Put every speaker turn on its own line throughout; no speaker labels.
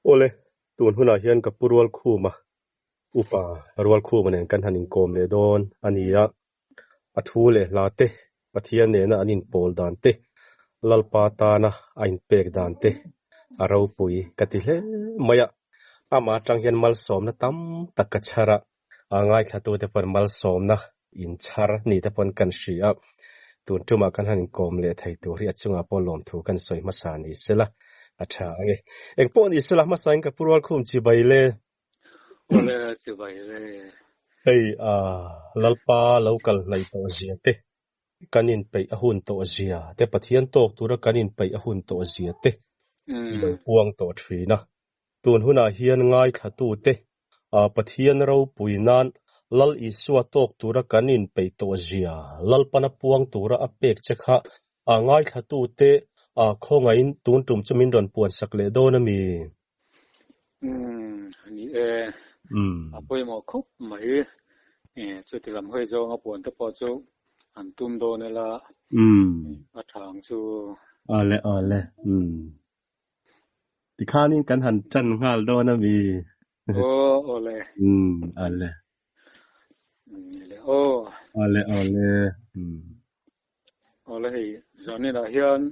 Awle, tun hunah hian ka pu Rualkhuma, Upa Rualkhuma nen kan han inkawm leh dawn a ni a. A thu leh hla te, Pathian nena an inpawl dan te, Lalpa tana a inpek dan te a ropui ka ti hle mai a. Amah atang hian malsawmna tam tak ka chhar a, a ngaithlatute pawn malsawmna inchhar ni te pawn kan hria a. Tun tumah kan han inkawm leh thei tur hi a chungah pawh lawmthu kan sawi hmasa ni sela a tha ang e. Engpawh ni sela hmasain ka pu Rualkhum chibai le.
Awle chibai le.
Hei a Lalpa lo kal hnaih tawh zia te, kan inpeih a hun tawh zia te, Pathian tawk tura kan inpeih a hun tawh zia te i lo puang tawh thin a. Tun hunah hian ngaithlatute Pathian ropui nan Lal Isua tawk tura kan inpeih tawh zia Lalpana puang tura a pek che kha ngaithlatute khawngaihin tun tum chu min rawn puansak leh dawn a mi?
Umm ni e, a pawimawh khawp mai. Chuti lam hawi zawnga puan te pawh chu an tum dawn ila a tha ang chu.
Awle awle umm. Tikhanin kan han tan nghal dawn a mi?
Aw awle.
Umm awle.
Ni le aw.
Awle awle umm.
Awle hei zaninah hian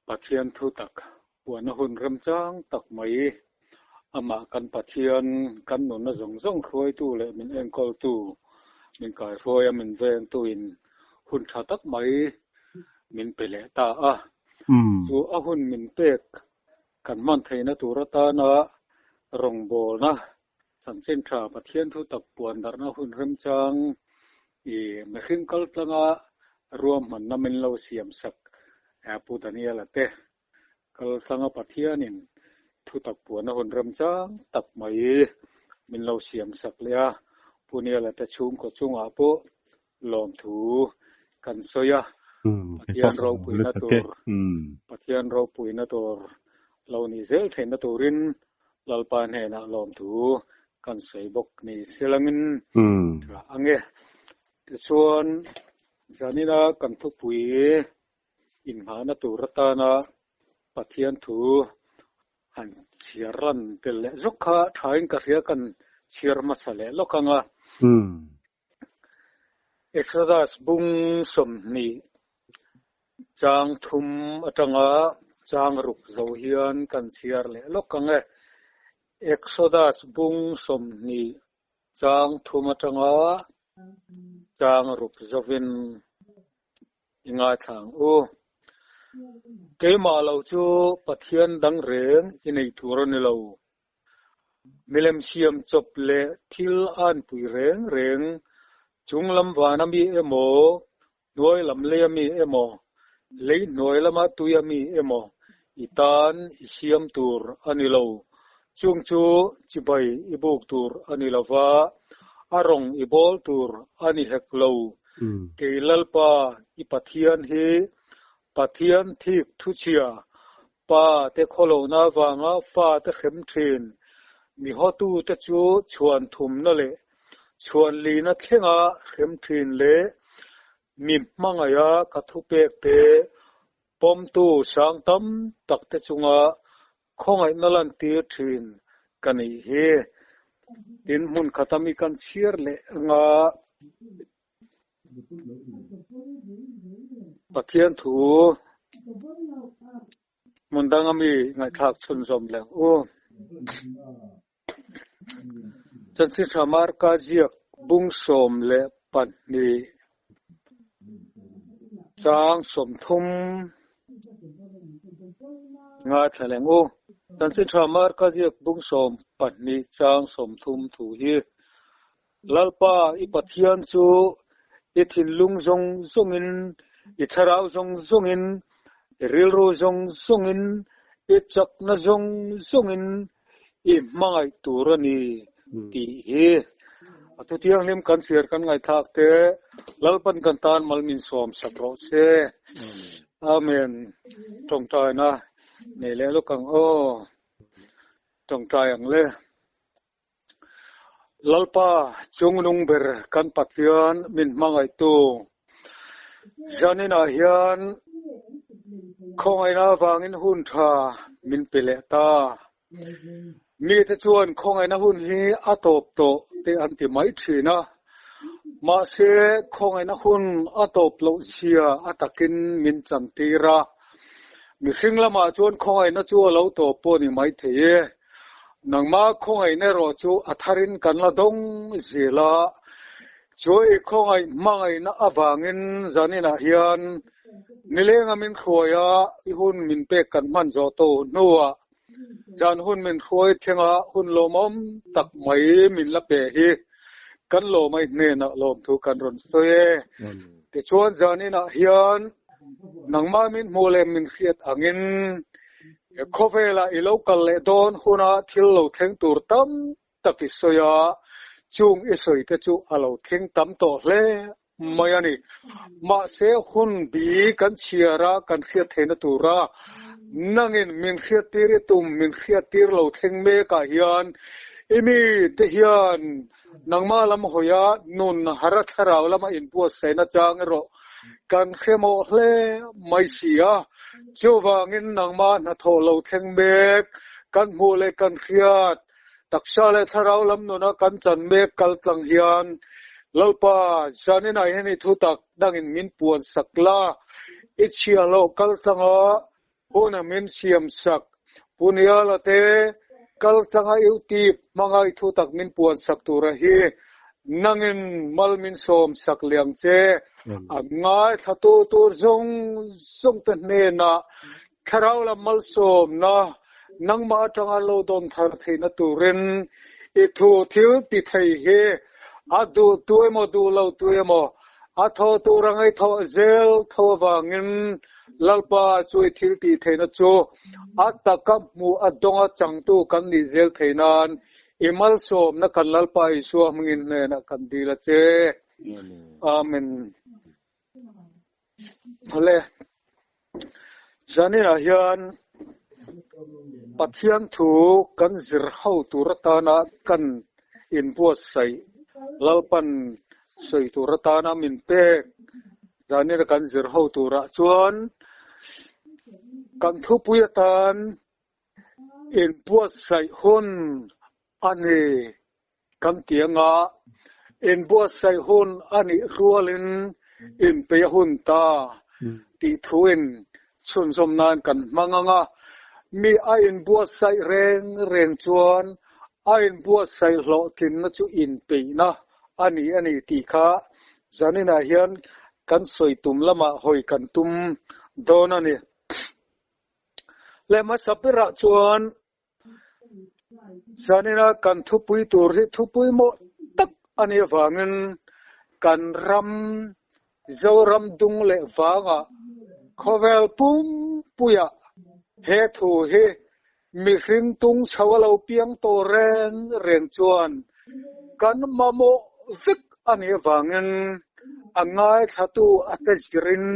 Pathian thu tak puanna hun remchang tak mai, amah kan Pathian, kan nunna zawng zawng hruaitu leh min enkawltu, min kaihruaia min vengtuin hun tha tak mai min pe leh ta a. Chu a hun min pek kan hman theihna tur atana rawngbawlna chanchin tha Pathian thu tak puan darhna hun remchang i mihring kaltlanga ruahmanna min lo siamsak Pu Daniela te kaltlanga Pathianin thutak puana hun remchang tak mai min lo siamsak leh a, Pu Niala te chhungkaw chungah pawh lawmthu kan sawi a, Pathian ropuina tur Pathian ropuina tur lo nih zel theihna turin Lalpa hnenah lawmthu kan sawi bawk ni silangin tha ang e. Tichuan zanina kan thupui inghahna tur atana Pathian thu han chhiar ran tel leh zawk kha thain ka hria kan chhiar hmasa leh lawk ang a. Exodus bung 20 chang thum atanga chang ruk zo hian kan chhiar leh lawk ang e. Exodus bung 20 chang thum atanga chang ruk zovin i ngaithla ang u. Keimah lo chu Pathian dang reng i nei tur a ni lo. Milem siam chawp leh thil a anpui reng reng, chung lam van a mi emaw, hnuai lam lei a mi emaw, lei hnuai lama tui a mi emaw i tan i siam tur a ni lo. Chung chu chibai i buk tur a ni lo va, a rawng i bawl tur a ni hek lo. Kei Lalpa i Pathian hi Pathian thik thuchhia Pa te khawlohna avanga fa te hrem thin. Mi hawtute chu chhuan thumna leh chhuan lina thlenga hrem thin leh mi hmangaiha ka thupek te pawmtu sang tam tak te chunga khawngaihna lantir thin ka nih hi. Tin hmun khata mi kan chhiar leh anga Pathian thu hmun danga mi ngaihthlak chhunzawm leh ang u. Chanchin tha Marka ziak bung 12 chang 30 ngaithla leh ang u. Chanchin tha Marka ziak bung 12 chang 30 thu hi Lalpa i Pathian chu i thinlung zawng zawngin, i thlarau zawng zawngin, i rilru zawng zawngin, i chakna zawng zawngin i hmangaih tur a ni tih hi. A thu thianghlim kan chhiar kan ngaihthlak te Lalpan kan tan mal min sawm sak rawh se. Amen. Tawngtaina nei leh lawk ang aw. Tawngtai ang le. Lalpa chungnung ber kan Pathian min hmangaihtu zaninah hian khawngaihna avangin hun tha min pe leh ta. Mite chuan khawngaihna hun hi a tawp tawh te an ti mai thin a, mahse khawngaihna hun a tawp loh zia a takin min chantir a. Mihring lamah chuan khawngaihna chu a lo tawp pawh ni mai thei e. Nangmah khawngaihna erawh chu a tharin kan la dawng zel a, chu i khawngaih hmangaihna avangin zaninah hian nilenga min hruai a, i hun min pek kan hman zawh tawh hnuah Zan hun min hruai thlenga hun lawmawm tak mai min la pe hi kan lawmai hnenah lawmthu kan rawn sawi e. Tichuan zaninah hian nangmah min hmuh leh min hriat angin khawvelah i lo kal leh dawn huna thil lo thleng tur tam tak i sawi a, chung i sawi te chu a lo thleng tam tawh hle mai a ni. Mahse, hun bi kan chhiar a, kan hriat theihna tura nangin min hriattir i tum, min hriattir lo thleng mekah hian i mite hian nangmah lam hawia nun hara thlarau lama inbuatsaihna chang erawh kan hre mawh hle mai si a. Chuvangin nangmah hnathawh lo thleng mek kan hmuh leh kan hriat Taksa leh thlarau lam nuna kan chan mek kal tlang hian Lalpa zaninah hian i thutak dangin min puan sak la, i chhiahhlawh kal tlanga huna min siam sak Puniala te kal tlanga i utip hmanga i thutak min puan sak tura hi nangin mal min sawm sak liang che. A ngaithlatu tur zawng zawng te hnenah Thlarau lam malsawmna nangmah atanga lo dawn thar theihna turin i thu thil ti thei hi a duh tu emaw duh lo tu emaw a thaw tur a ngaihthawh zel tho avangin Lalpa chu i thil tih theihna chu a taka hmuh a dawnga changtu kan nih zel theih nan i malsawmna kan Lalpa Isua hmingin hnenah kan dil a che. Amen. Hale, zaninah hian Pathian thu kan zir ho tur atana kan inbuatsaih Lalpan sawi tur atana min pek zanina kan zir ho turah chuan kan thupui atan inbuatsaih hun a ni. Kan ti anga inbuatsaih hun a nih rualin inpeih a hun ta tih thuin chhunzawm nan kan hmang anga, mi a inbuatsaih reng reng chuan a inbuatsaih hlawhtlinna chu inpeihna a ni a ni tih kha zaninah hian kan sawi tum lamah hawi kan tum dawn a ni. Leh hmasa berah chuan Zanina kan thupui tur hi thupui mawh tak a nih avangin kan ram Zoram dung leh vangah khawvel pumpuiah he thu hi mihring tung chho a lo piang tawh reng reng chuan kan mamawh vek a nih avangin a ngaithlatu a te zirin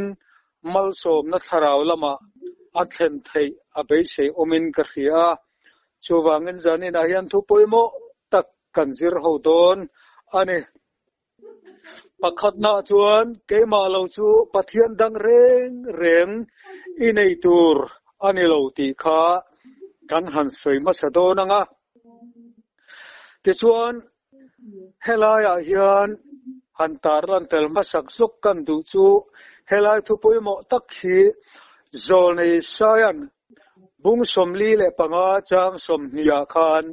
Malsawmna thlarau lamah a thlen theih a beisei awmin ka hria a, chuvangin zaninah hian thu pawimawh tak kan zir ho dawn a ni. Pakhatnaah chuan keimah lo chu Pathian dang reng reng i nei tur a ni lo tih kha kan han sawi hmasa dawn ang a. Tichuan, Helaiah hian han tarlan tel hmasak zawk kan duh chu helai thu pawimawh tak hi Zawlnei Saian bung 45 chang 20 ah khan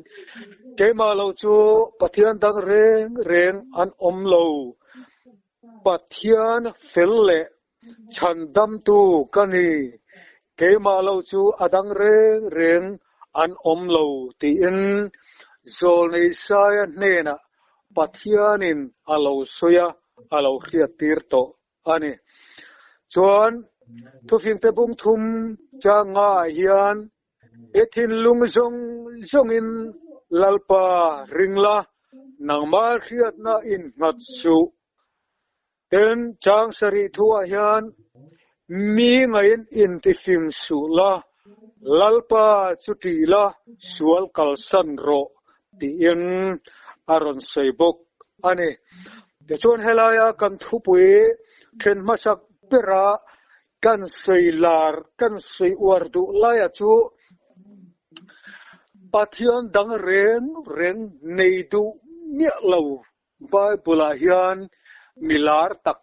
keimah lo chu Pathian dang reng reng an awm lo, Pathian fel leh Chhandamtu ka ni, keimah lo chu a dang reng reng an awm lo tiin Zawlnei Saia hnenah Pathianin a lo sawi a, a lo hriattir tawh a ni. Chuan Thufingte bung thum chang ngaah hian I thinlung zawng zawngin Lalpa ring la, nangmah hriatna innghat suh. Tin, chang sarih thuah hian mi ngaiin intifing suh la, Lalpa chu ṭih la, sual kalsan rawh tiin a rawn sawi bawk a ni. Tichuan helaia kan thupui then hmasak bera kan sawi lar, kan sawi uar duh laia chu. Pathian dang reng reng nei duh miah lo Bible-ah hian mi lar tak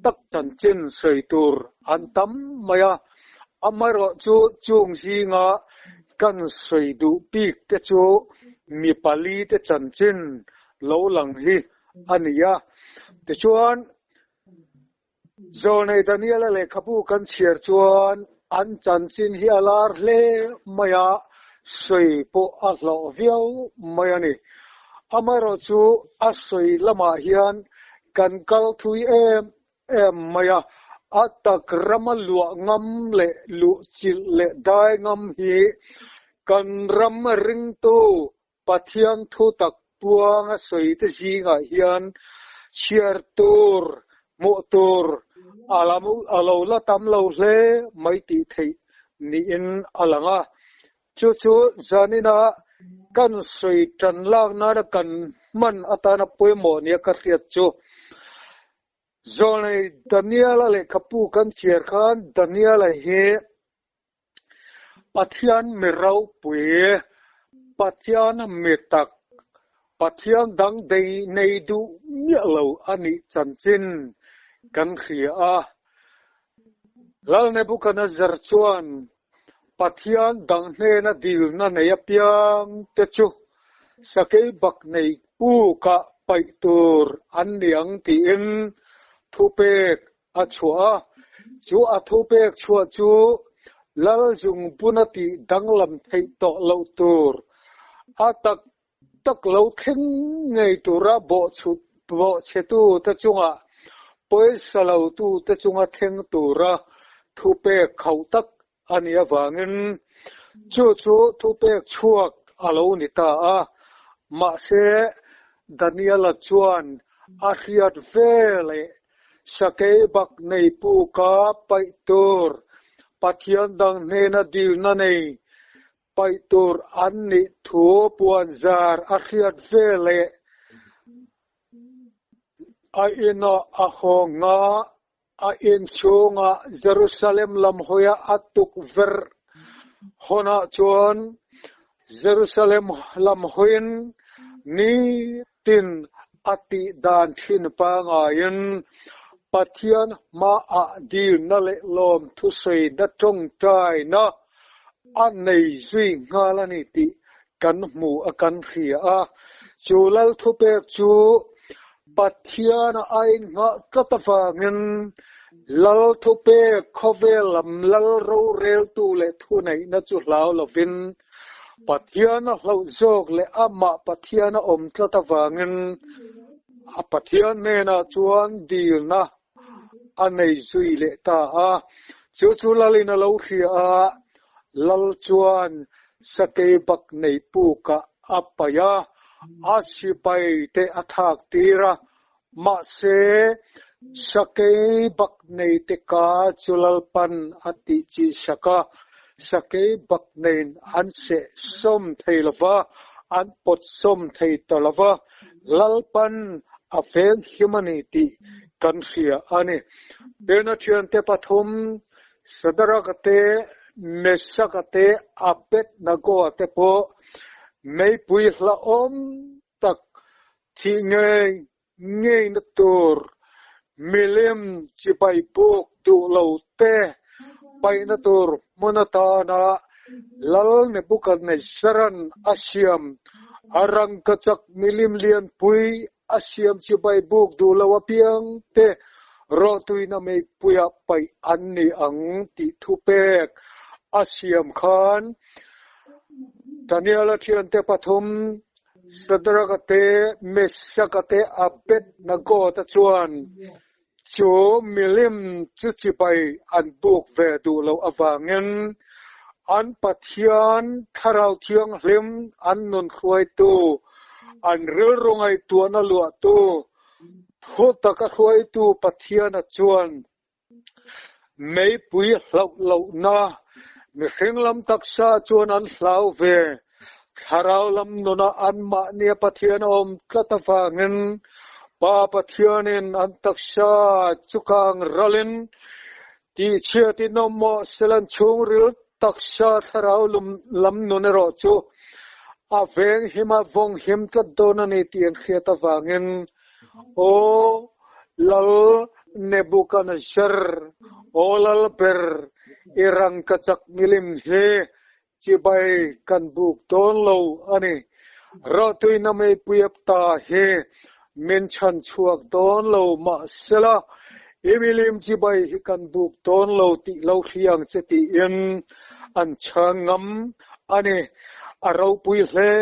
tak chanchin sawi tur an tam mai a, amaherawhchu chung zinga kan sawi duh bik te chu mi pali te chanchin lo lang hi a ni a. Tichuan, Zawlnei Daniela lehkhabu kan chhiar chuan an chanchin hi a lar hle mai a, sawi pawh a hlawh viau mai a ni. Amaherawhchu a sawi lamah hian kan kal thui em em mai a, a tak rama luah ngam leh luh chilh leh dai ngam hi kan ram ringtu Pathian thu tak puanga sawi te zingah hian chhiar tur, hmuh tur a lo la tam lo hle mai tih theih niin a lang a. Chu chu zanina kan sawi tan lak nana kan hman atana pawimawh nia ka hriat chu. Zawlnei Daniela lehkhapu kan chhiar khan Daniela hi Pathian mi ropui, Pathian mi tak, Pathian dang dei nei duh miah lo a nih chanchin kan hria a. Lal Nebuchadnezzar chuan Pathian dang hnena dilna nei apiang te chu sakei bak nei pukah paih tur an ni ang tiin thupek a chhuah a, chu a thupek chhuah chu Lal zungbuna tih danglam theih tawh loh tur, a tak tak lo thleng ngei tura bawhchhetute chungah pawisa lotute chunga thleng tura thupek khauh tak a nih avangin chu chu thupek chhuak a lo ni ta a. Mahse, Daniela chuan a hriat veleh sakei bak nei puka paih tur Pathian dang hnena dilna nei paih tur an nih thu puanzar a hriat veleh a inah a haw nga. A inchhungah Jerusalem lam hawia a tukverh hawnah chuan Jerusalem lam hawiin nitin a tih dan thin pangaiin Pathian hmaah dilna leh lawmthusawiina tawngtaina a nei zui nghal a ni tih kan hmu a kan hria a. Chu Lal thupek chu Pathian a innghah tlat avangin Lal thupek khawvel lam Lal roreltu leh thuneihna chu hlau lovin Pathian a hlauh zawk leh amah Pathian a awm tlat avangin a Pathian hnenah chuan dilna a nei zui leh ta a. Chu chu Lalin a lo hria a, Lal chuan sakei bak nei pukah a paih a, a sipai te a thlak tir a. Mahse, sakei bak nei te ka chu Lalpan a tih chih sak a, sakei bak neiin an seh sawm thei lo va, an pawt sawm thei ta lo va. Lalpan a veng him a ni tih kan hria a ni. Bena thiante pathum, Sadaraka te, Mesaka te, Abednagoa te pawh meipui hlauhawm tak thih ngei ngeina tur milim chibai buk duh lo te paihna tur hmun atana Lal Nebuchadnezzar-a'n a siam a rangkachak milim lianpui a siam chibai buk duh lo apiang te rawhtuina meipuiah paih an ni ang tih thupek a siam khan Daniel-a thiante pathum Sadraka te, Mesaka te, Abednego te chuan chu milim chu chibai an buk ve duh loh avangin an Pathian Thlarau Thianghlim an nun hruaitu, an rilru ngaihtuahna luahtu, thu taka hruaitu Pathiana chuan Meipui hlauh lohna mihring lam taksa chuan an hlau ve. Thlarau lam nunah anmahnia Pathian a awm tlat avangin Pa Pathianin an taksa chu kang ralin tihchhiatin awm mawh sela an chhungril taksa thlarau lam nun erawh chu A veng him a vawng him tlat dawn a ni tih an hriat avangin, Aw Lal Nebukanezzar, aw Lal ber, i rangkachak milim hi chibai kan buk dawn lo a ni. Rawhtuina meipui a ta hi min chhan chhuak dawn lo mahsela, i milim chibai hi kan buk dawn lo tih lo hria ang che tiin an chhang ngam a ni. A ropui hle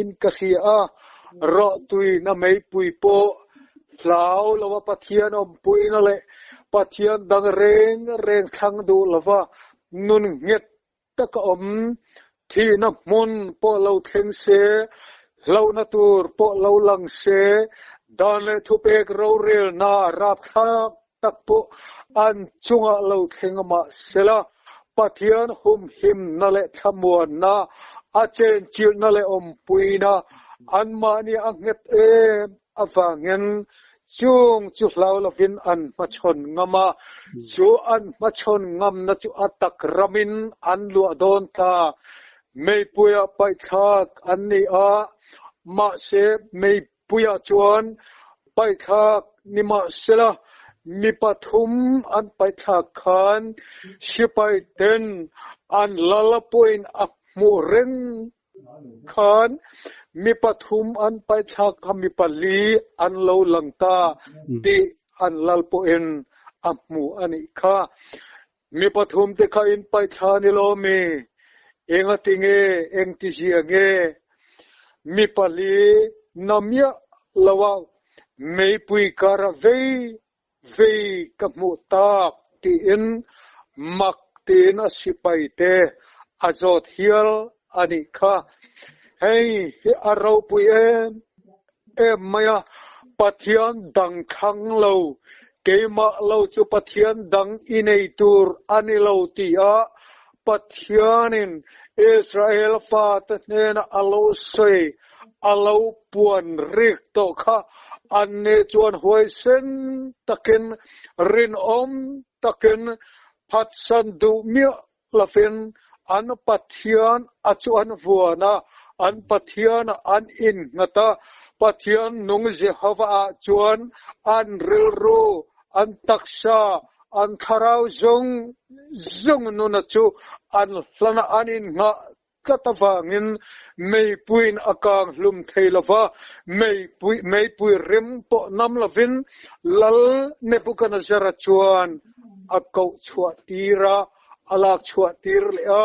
in ka hria a, rawhtuina meipui pawh hlau lova Pathian awmpuina leh Pathian dang reng reng thlang duh lova nun nghet taka awm thihna hmun pawh lo thleng se, hlauhna tur pawh lo lang se, dan leh thupek rorelna rapthlak tak pawh an chungah lo thleng a mahsela, Pathian humhimna leh thlamuanna, a chenchilhna leh awmpuina anmahni a nghet em avangin chung chu hlau lovin an hmachhawn ngam a, chu an hmachhawn ngamna chu a tak ramin an luah dawn ta. Meipuiah paihthlak an ni a, mahse meipuiah chuan paihthlak ni mahsela mi pathum an paihthlak khan sipai ten an lal pawhin a hmuh reng khan mi pathum an paihthlak kha mi pali an lo lang ta tih an lal pawhin a hmu a nih kha. Mi pathum te kha in paihthla ni lo mi? Engati nge, engtizia nge? Mi pali na miah lo a meipui kar a vei vei ka hmuh tak tiin mak tiin a sipai te a zawt hial a nih kha. Hei hi a ropui em em mai a, Pathian dang thlang lo, keimah lo chu Pathian dang i nei tur a ni lo tia Pathianin Israel fate hnena a lo sawi a lo puan rik tawh kha anni chuan huaisen takin, rinawm takin phatsan duh miah lovin an Pathian a chu an vuan a, an Pathian ah an innghat a, Pathian nung Jehovah ah chuan an rilru, an taksa, an thlarau zawng zawng nuna chu an hlan a, an innghah tlat avangin meipuiin a kang hlum thei lo va, meipui meipui rim pawh nam lovin Lal Nebuchadnezzar-a chuan a koh chhuah tir a, a lak chhuah tir leh a,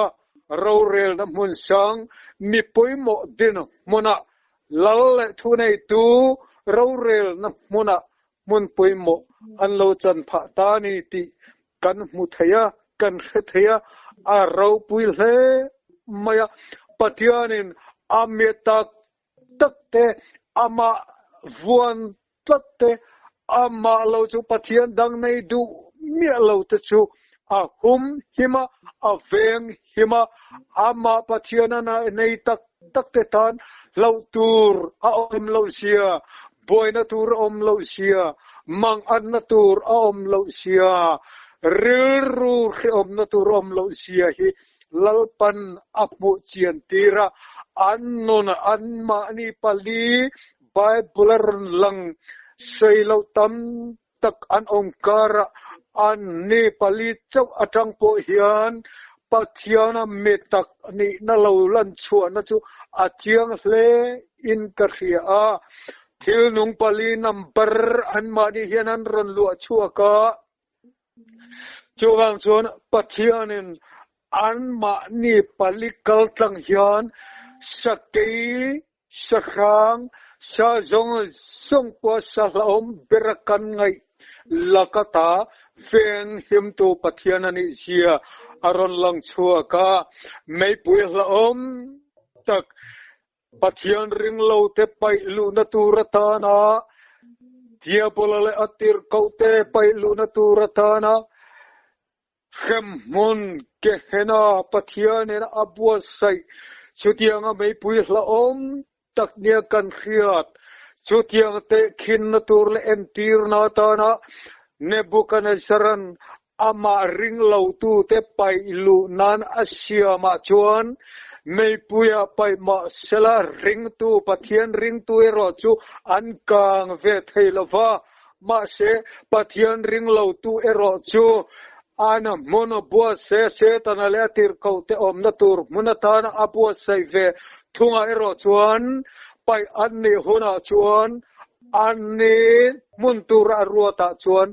rorelna hmun sang mi pawimawh din hmunah Lal leh thuneitu rorelna hmunah hmun pawimawh an lo chan phah ta a ni tih kan hmu thei a, kan hre thei a, a ropui hle mai a. Pathianin a mi tak tak te, amah vuan tlat te, amah lo chu Pathian dang nei duh miah lo te chu a hum him a, a veng him a, amah Pathian a nei tak tak te tan hlauh tur a awm loh sia, buaina tur a awm loh sia, manganna tur a awm loh sia, rilru hrehawmna tur a awm loh sia hi Lalpan a hmuh chian tir a, an nun anmahni pali Bible a rawn lang sawi loh tam tak an awm karah an ni pali chauh atang pawh hian Pathiana mi tak nihna lo lan chhuahna chu a chiang hle in ka hria a. Thil nung pali number anmahni hian an rawn luah chhuak a. Chuvang chuan Pathianin anmahni pali kaltlang hian sakei Sahrang, sa zawng zawng pawh sa hlauhawm ber a kan ngaih lak ata veng himtu Pathian a nih zia a rawn lang chhuak a. Meipui hlauhawm tak Pathian ringlo te paih luhna tur atana Diabola leh a tirhkohte paih luhna tur atana Hremhmun Gehenna Pathianin a buatsaih chutianga meipui hlauhawm tak nia kan hriat. Chutiang tehkhinna tur leh entirna atana Nebuchadnezzar-a'n Amah ring lotute paih luh nan a siamah chuan meipuia paih mah sela ringtu Pathian ringtu erawh chu an kang ve thei lo va, mahse Pathian ring lotu erawh chu an hmun buatsaih Setana leh a tirhkohte awmna tur hmun atana a buatsaih ve thungah erawh chuan paih an nih hunah chuan An ni hmun tur a ruatah chuan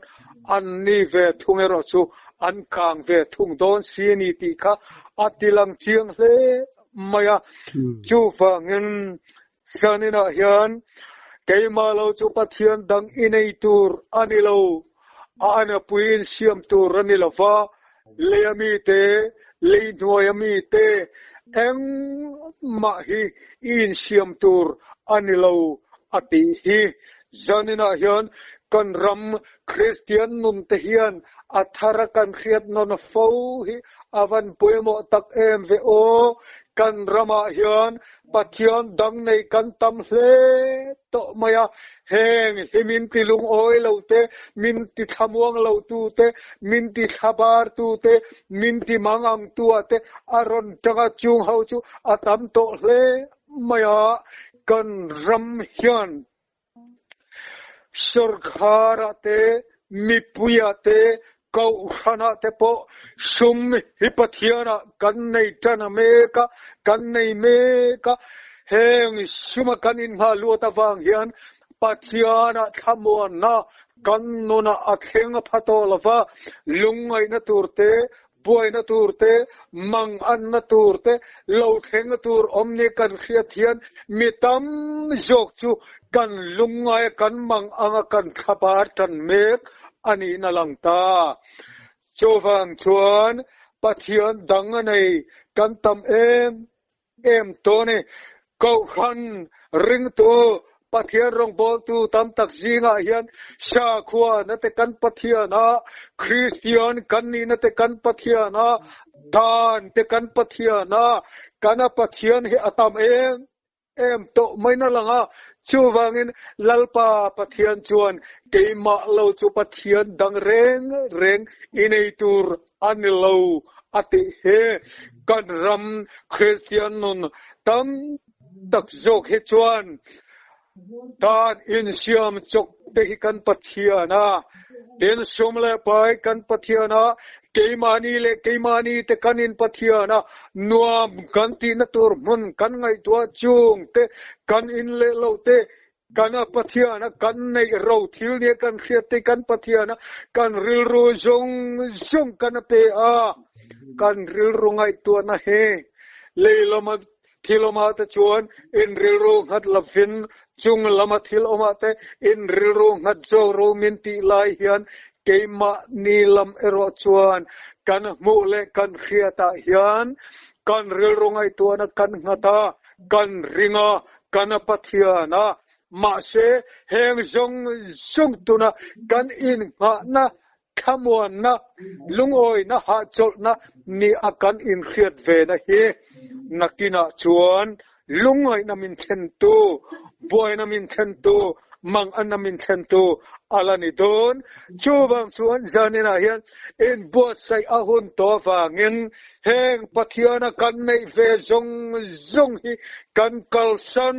an ni ve thung erawh chu an kang ve thung dawn si a ni tih kha a ti lang chiang hle mai a. Chuvangin zaninah hian keimah lo chu Pathian dang i nei tur a ni lo, a anapui insiam tur a ni lo va, lei a mite, lei hnuai a mite engmah hi i insiam tur a ni lo a tih hi. Zaninah hian kan ram Kristian nun te hian a thar a kan hriat nawn fo hi a van pawimawh tak em ve aw. Kan ramah hian Pathian dang nei kan tam hle tawh mai a, heng hi min ti lungawi lo te, min ti thlamuang lo tu te, min ti thlabar tu te, min ti mangang tu ah te a rawn tang a, chung ho chu a tam tawh hle mai a, kan ram hian Sawrkharah te, mipuiah te, kohhranah te pawh sum hi Pathianah kan nei tan a mek a, kan nei mek a. Heng suma kan inngah luat avang hian Pathianah thlamuanna kan nunah a thleng pha tawh lo va, lungngaihna tur te, Buaina tur te, manganna tur te, lo thlenga tur awm ni kan hriat hian mi tam zawk chu kan lungngai a, kan mang anga kan thlabar tan mek a niin a lang ta. Chuvang chuan Pathian dang a nei kan tam em Em tawh ni. Kohhran ringtu Pathian rawngbawltu tam tak zingah hian sakhua na te kan Pathian a, Kristian kan nihna te kan Pathian a, dan te kan Pathian a, kan a Pathian hi a tam em em tawh mai na lang a. Chuvangin Lalpa Pathian chuan keimah lo chu Pathian dang reng reng i nei tur a ni lo a tih hi kan ram Kristian nun tam tak zawk hi chuan dan insiam chawk te hi kan Pathian a, tin sum leh pai kan Pathian a, keimahni leh keimahni te kan in Pathian a, nuam kan tihna tur hmun kan ngaihtuah chung te kan in leh lo te Kan a Pathian a kan neih ro thil nia kan hriat te kan Pathian a kan rilru zawng zawng kan a pe a, kan rilru ngaihtuahna hi lei lama thil awmah te chuan in rilru nghat lovin chung lama thil awmah te in rilru nghat zawk ro min tih lai hian keimahni lam erawh chuan kan hmuh leh kan hriatah hian kan rilru ngaihtuahna kan nghat a, kan ring a, Kan a Pathian a, mahse heng zawng zawng tuna kan innghahna, thlamuanna, lungawina, hahchawlhna ni a kan inhriat vena hi nakinah chuan lungngaihna min thlentu, buaina min thlentu, manganna min thlentu a la ni dawn. Chuvang chuan zaninah hian inbuatsaih a hun tawh avangin Heng Pathiana kan neih ve zawng zawng hi kan kalsan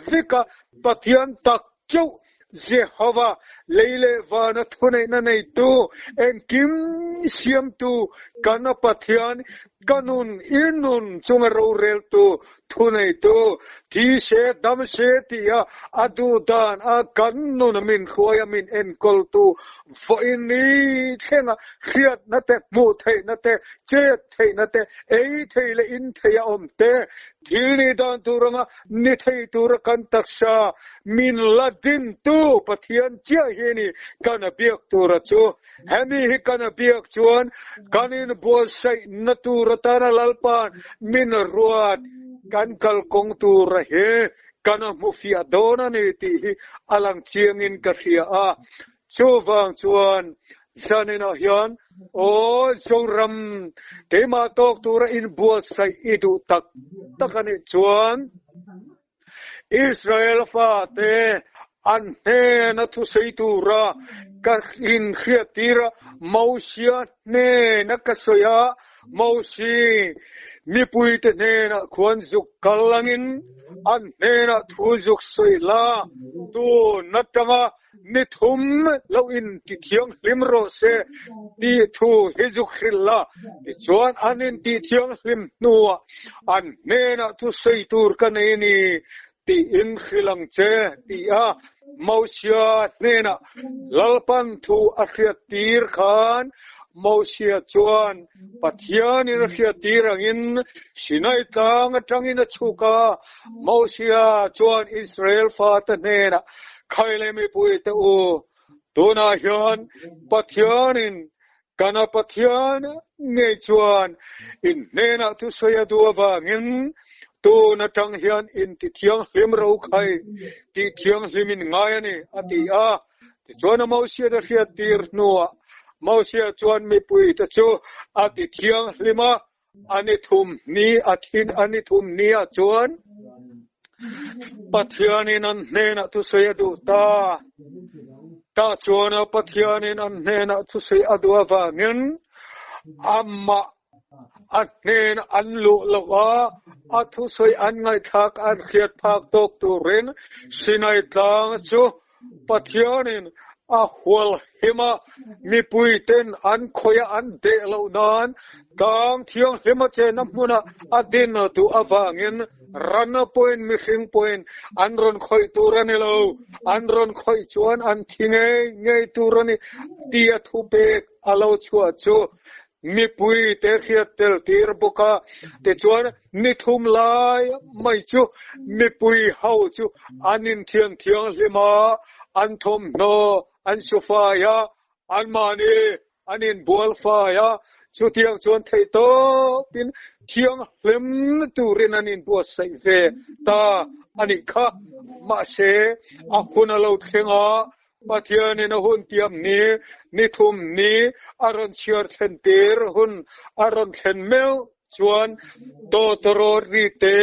vek a, Pathian tak chauh Jehova, lei leh vana thuneihna neitu, engkim siamtu kan a Pathian, ka nun i nun chunga roreltu, thuneitu, thi se dam se tia a duhdan a kan nun a min hruai a min enkawltu vawiin ni thlenga hriatna te, hmuh theihna te, chet theihna te, ei thei leh in thei a awm te, thil nih dan tur anga ni thei tura kan taksa min la dintu Pathian chiah hi a ni kan a biak tura chu. Hemi hi kan a biak chuan kan inbuatsaihna tur atana Lalpa'n min ruat kan kalkawng tura hi kan a hmu fiah dawn a ni tih hi a lang chiangin ka hria a. Chuvang chuan zaninah hian aw Zoram keimah tawk tura inbuatsaih i duh tak tak a nih chuan Israel fate an hnena thusawi tura Ka inhriattir a, Mosia hnena ka sawi a, Mosi, mipuite hnenah khuan zuk kal angin an hnenah thu zuk sawi la, tun atanga ni thum lo in ti thianghlim rawh se tih thu hi zuk hrilh la. Tichuan an inti thianghlim hnuah an hnenah thu sawi tur ka nei a ni tiin hrilh ang che, ti a Mosia hnenah Lalpan thu a hriattir khan Mosia chuan Pathianin a hriattir angin Sinai tlang atangin a chhuk a. Mosia chuan Israel fate hnenah, Khai leh mipuite u, tunah hian Pathianin Kana Pathian ngei chuan in hnenah thusawi a duh avangin tun atang hian in ti thianghlim ro khai tih thianghlim in ngai a ni, a ti a. Tichuan a Mosian a hriattir hnuah Mosia chuan mipuite chu a ti thianghlim a, A ni thum ni a thin a ni thum ni ah chuan Pathianin an hnenah thusawi a duh ta. Tah chuan a Pathianin an hnenah thusawi a duh avangin amah a hnen an luh loh a, a thusawi an ngaihthlak an hriat phak tawk turin Sinai tlang chu Pathianin a hual him a, mipuiten an khawih a an deh loh nan tlang thianghlim a chenna hmuna a din duh avangin ran pawhin mihring pawhin an rawn khawih tur a ni lo, an rawn khawih chuan an thi ngei ngei tur a ni tih a thupek a lo chhuah chu Mipui te hriat tel tir bawk a, tichuan ni thum lai mai chu mipui ho chu an inthian thianghlim a, an thawmhnaw an su fai a, anmahni an inbual fai a, chutiang chuan theihtawpin thianghlim turin an inbuatsaih ve ta a nih kha. Mahse, a hun a lo thleng a, Pathianin a hun tiam ni, ni thum ni a rawn chhiar thlen tir hun a rawn thlen meuh chuan tawtawrawt ri te,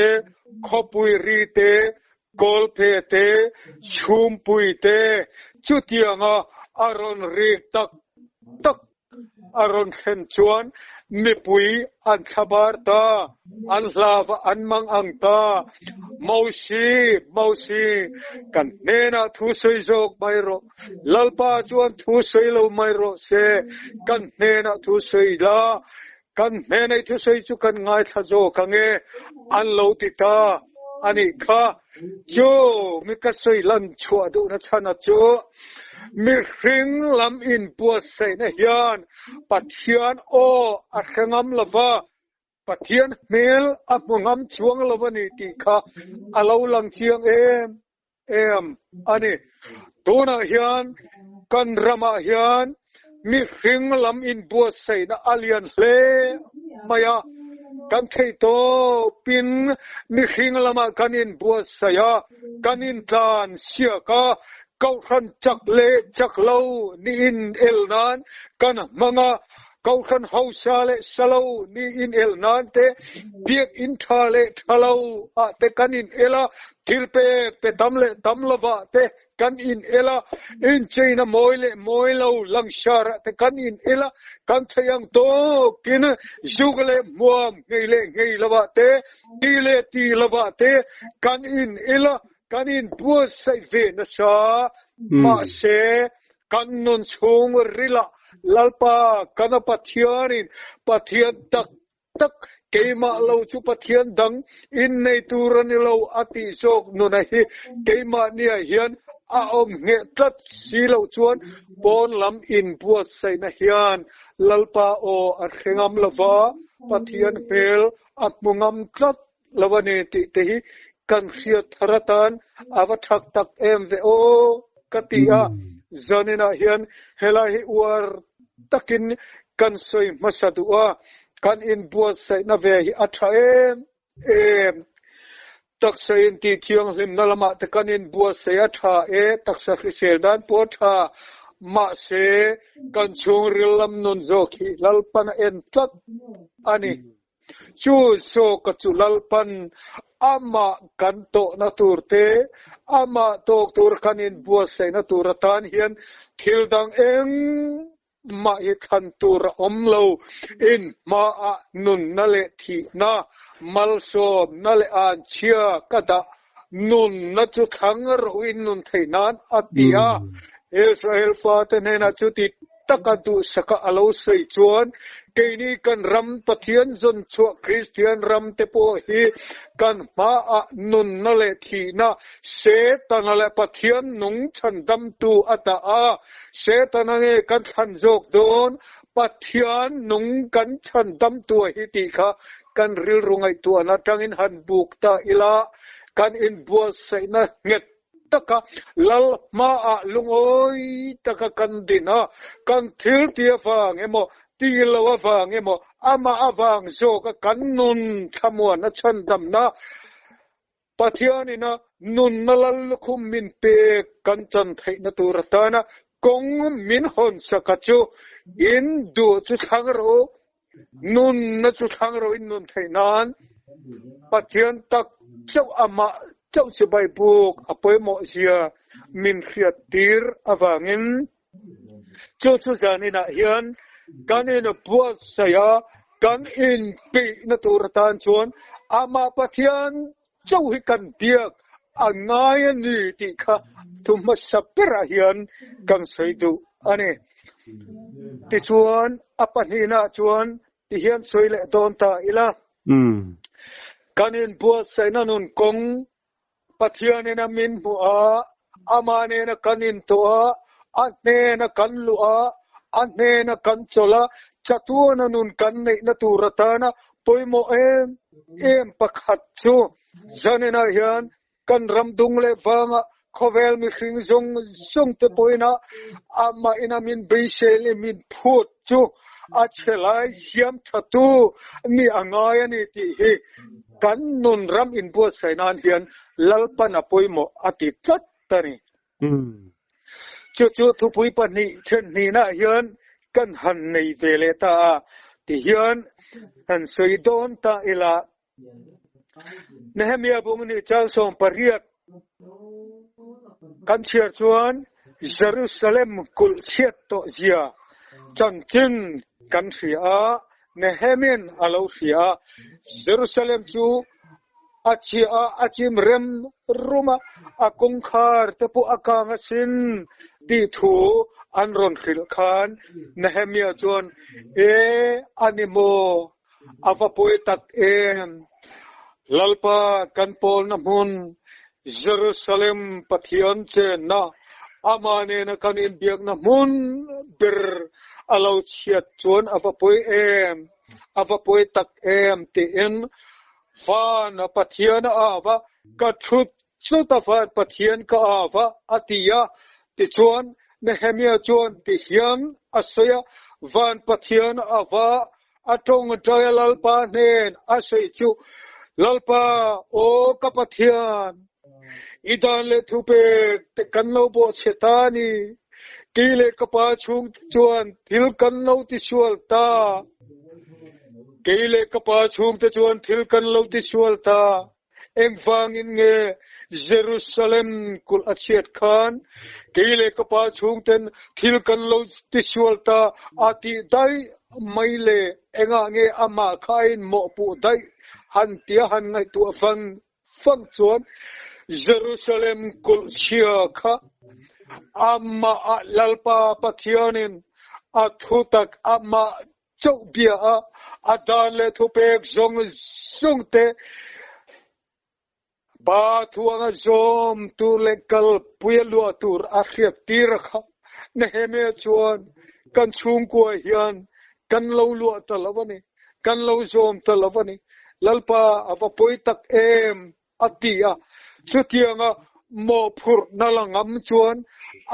khawpui ri te, kawlphe te, chhumpui te chutianga a rawn rik tak tak A rawn thlen chuan mipui an thlabar ta, an hlav a an mang ang ta. Mosi, Mosi, kan hnenah thu sawi zawk mai rawh. Lalpa chuan thu sawi lo mai rawh se, kan hnenah thu sawi la, kan hnenei thusawi chu kan ngaithla zawk ang e, an lo ti ta a nih kha. Chu mi ka sawi lan chhuah duhna chhana chu mihring lam inbuatsaihna hian Pathian aw a hre ngam lo va, Pathian hmel a hmu ngam chuang lo a ni tih kha a lo lang chiang em em a ni. Tunah hian kan ramah hian mihring lam inbuatsaihna a lian hle mai a, kan theih tawpin mihring lamah kan inbuatsaih a, kan intlan siak a, kohhran chak leh chak lo ni inel nan kan hmang a, kohhran hausa leh sa lo ni inel nan te, biakinn tha leh tha lo ah te kan inel a, thil pek pe tam leh tam lovah te kan in el a, incheina mawi leh mawi lo langsar ah te kan in el a, kan theih ang tawkin zuk leh hmuam ngei leh ngei lo ah te, ti leh ti lo ah te kan in el a, kan in buatsaih ve nasa. Mahse, kan nun chhung rilah Lalpa kana Pathianin Pathian tak tak, keimah lo chu Pathian dang innei tur a ni lo a tih zawk nuna hi keimahniah hian a awm ngheh tlat si loh chuan pawn lam inbuatsaihna hian Lalpa aw a hre ngam lo va, Pathian hmel a hmu ngam tlat lo a ni tih te hi kan hriat thar atan a va thak tak em ve aw ka ti a, zaninah hian helai hi uar takin kan sawi hmasa duh a, kan inbuatsaihna ve hi a tha em em. Taksa intih thianghlimna lamah te kan inbuatsaih a tha e, taksa hrisel dan pawh a tha, mahse kan chhungril lam nun zawk hi Lalpan a en tlat a ni. Chu zawka chu Lalpan amah kan tawhna tur te, amah tawk tur kan inbuatsaihna tur atan hian thil dang engmah hi thlan tur a awm lo. In hmaah nunna leh thihna, malsawmna leh anchhia ka dah nunna chu thlang rawhin nun theih nan a ti a. Israel fate hnenah chuti taka duhsaka a lo sawi chuan keini kan ram Pathian zawn chhuah Kristian ram te pawh hi kan hmaah nunna leh thihna Setana leh Pathian nung chhandamtu a dah a, Setana nge kan thlan zawk dawn Pathian nung kan chhandamtu a hi tih kha Kan rilru ngaihtuahna atangin han buk ta ila, kan inbuatsaihna nghet taka Lal hmaah lungawi taka kan din a, kan thil ti avang emaw, ti lo avang emaw, amah avang zawka kan nun thlamuanna chhandamna Pathianina nunna Lal lukhum min pek kan chan theihna tur atana kawng min hawnsak a chu in duh chu thlang rawh u, nunna chu thlang rawh in nun theih nan Pathian tak chauh amah chauh chibai buk a pawimawh zia min hriat tir avangin Chu chu zaninah hian kan inbuatsaih a, kan inpeihna tur atan chuan amah Pathian chauh hi kan biak a ngai a ni tih kha thu hmasa berah hian kan sawi duh a ni. Tichuan, a pahnihnaah chuan tihian sawi leh dawn ta ila, kan inbuatsaihna nun kawng Pathianin a min hmuh a, amah nena kan intuah a, a hnena kan luh a, a hnena kan chawlh a, chatuana nun kan neihna tur atana pawimawh em em pakhat chu zaninah hian kan ram dung leh vanga khawvel mihring zawng zawng te pawhin a amahin a min beisei leh min phut chu a chhe lai siam thatu nih a ngai a ni tih hi Kan nun ram inbuatsaih nan hian Lalpan a pawimawh a ti tlat a ni. Chu chu thupui pahnih then hnihnaah hian kan han nei ve leh ta a, tihian han sawi dawn ta ila. Nehemia bung nih chang 18 kan chhiar chuan Jerusalem kulh chhiat tawh zia chanchin kan hria a, Nehemian a lo hria a, Jerusalem chu a chhia a, a chim rem rum a, a kawngkhar te pawh a kang asin tih thu an rawn hrilh khan Nehemia chuan, E, a ni maw? A va pawi tak em! Lalpa kan pawlna hmun Jerusalem Pathian chenna amah nena kan inbiakna hmun ber a lo chhiat chuan a va pawi em, a va pawi tak em tiin van a Pathian a au a, ka thut Chuta van Pathian ka au a, a ti a. Tichuan, Nehemia chuan ti hian a sawi a, Van Pathian a va, a tawngtai a Lalpa hnen a sawi chu, Lalpa, aw ka Pathian, i dan leh thupek te kan lo bawhchhe ta a ni. Kei leh ka pa chhungte chuan thil kan lo tisual ta. Kei leh ka pa chhungte chuan thil kan lo tisual ta. Engvangin nge Jerusalem kulh a chhiat khan kei leh ka pa chhungten thil kan lo tisual ta a tih daih mai le? Engah nge amah kha a inmawhpuh daih han tia han ngaihtuah vang vang chuan Jerusalem kulh chhia kha amah ah Lalpa Pathianin a thutak amah Chauh bia a, a dan leh thupek zawng zawng te Pa thuanga zawm tur leh kalpui a luah tur a hriat tir a kha. Nehemia chuan, Kan chhungkua hian kan lo luah ta lo a ni, kan lo zawm ta lo a ni. Lalpa a va pawi tak em! a ti a. Chutianga mawhphurhna la ngam chuan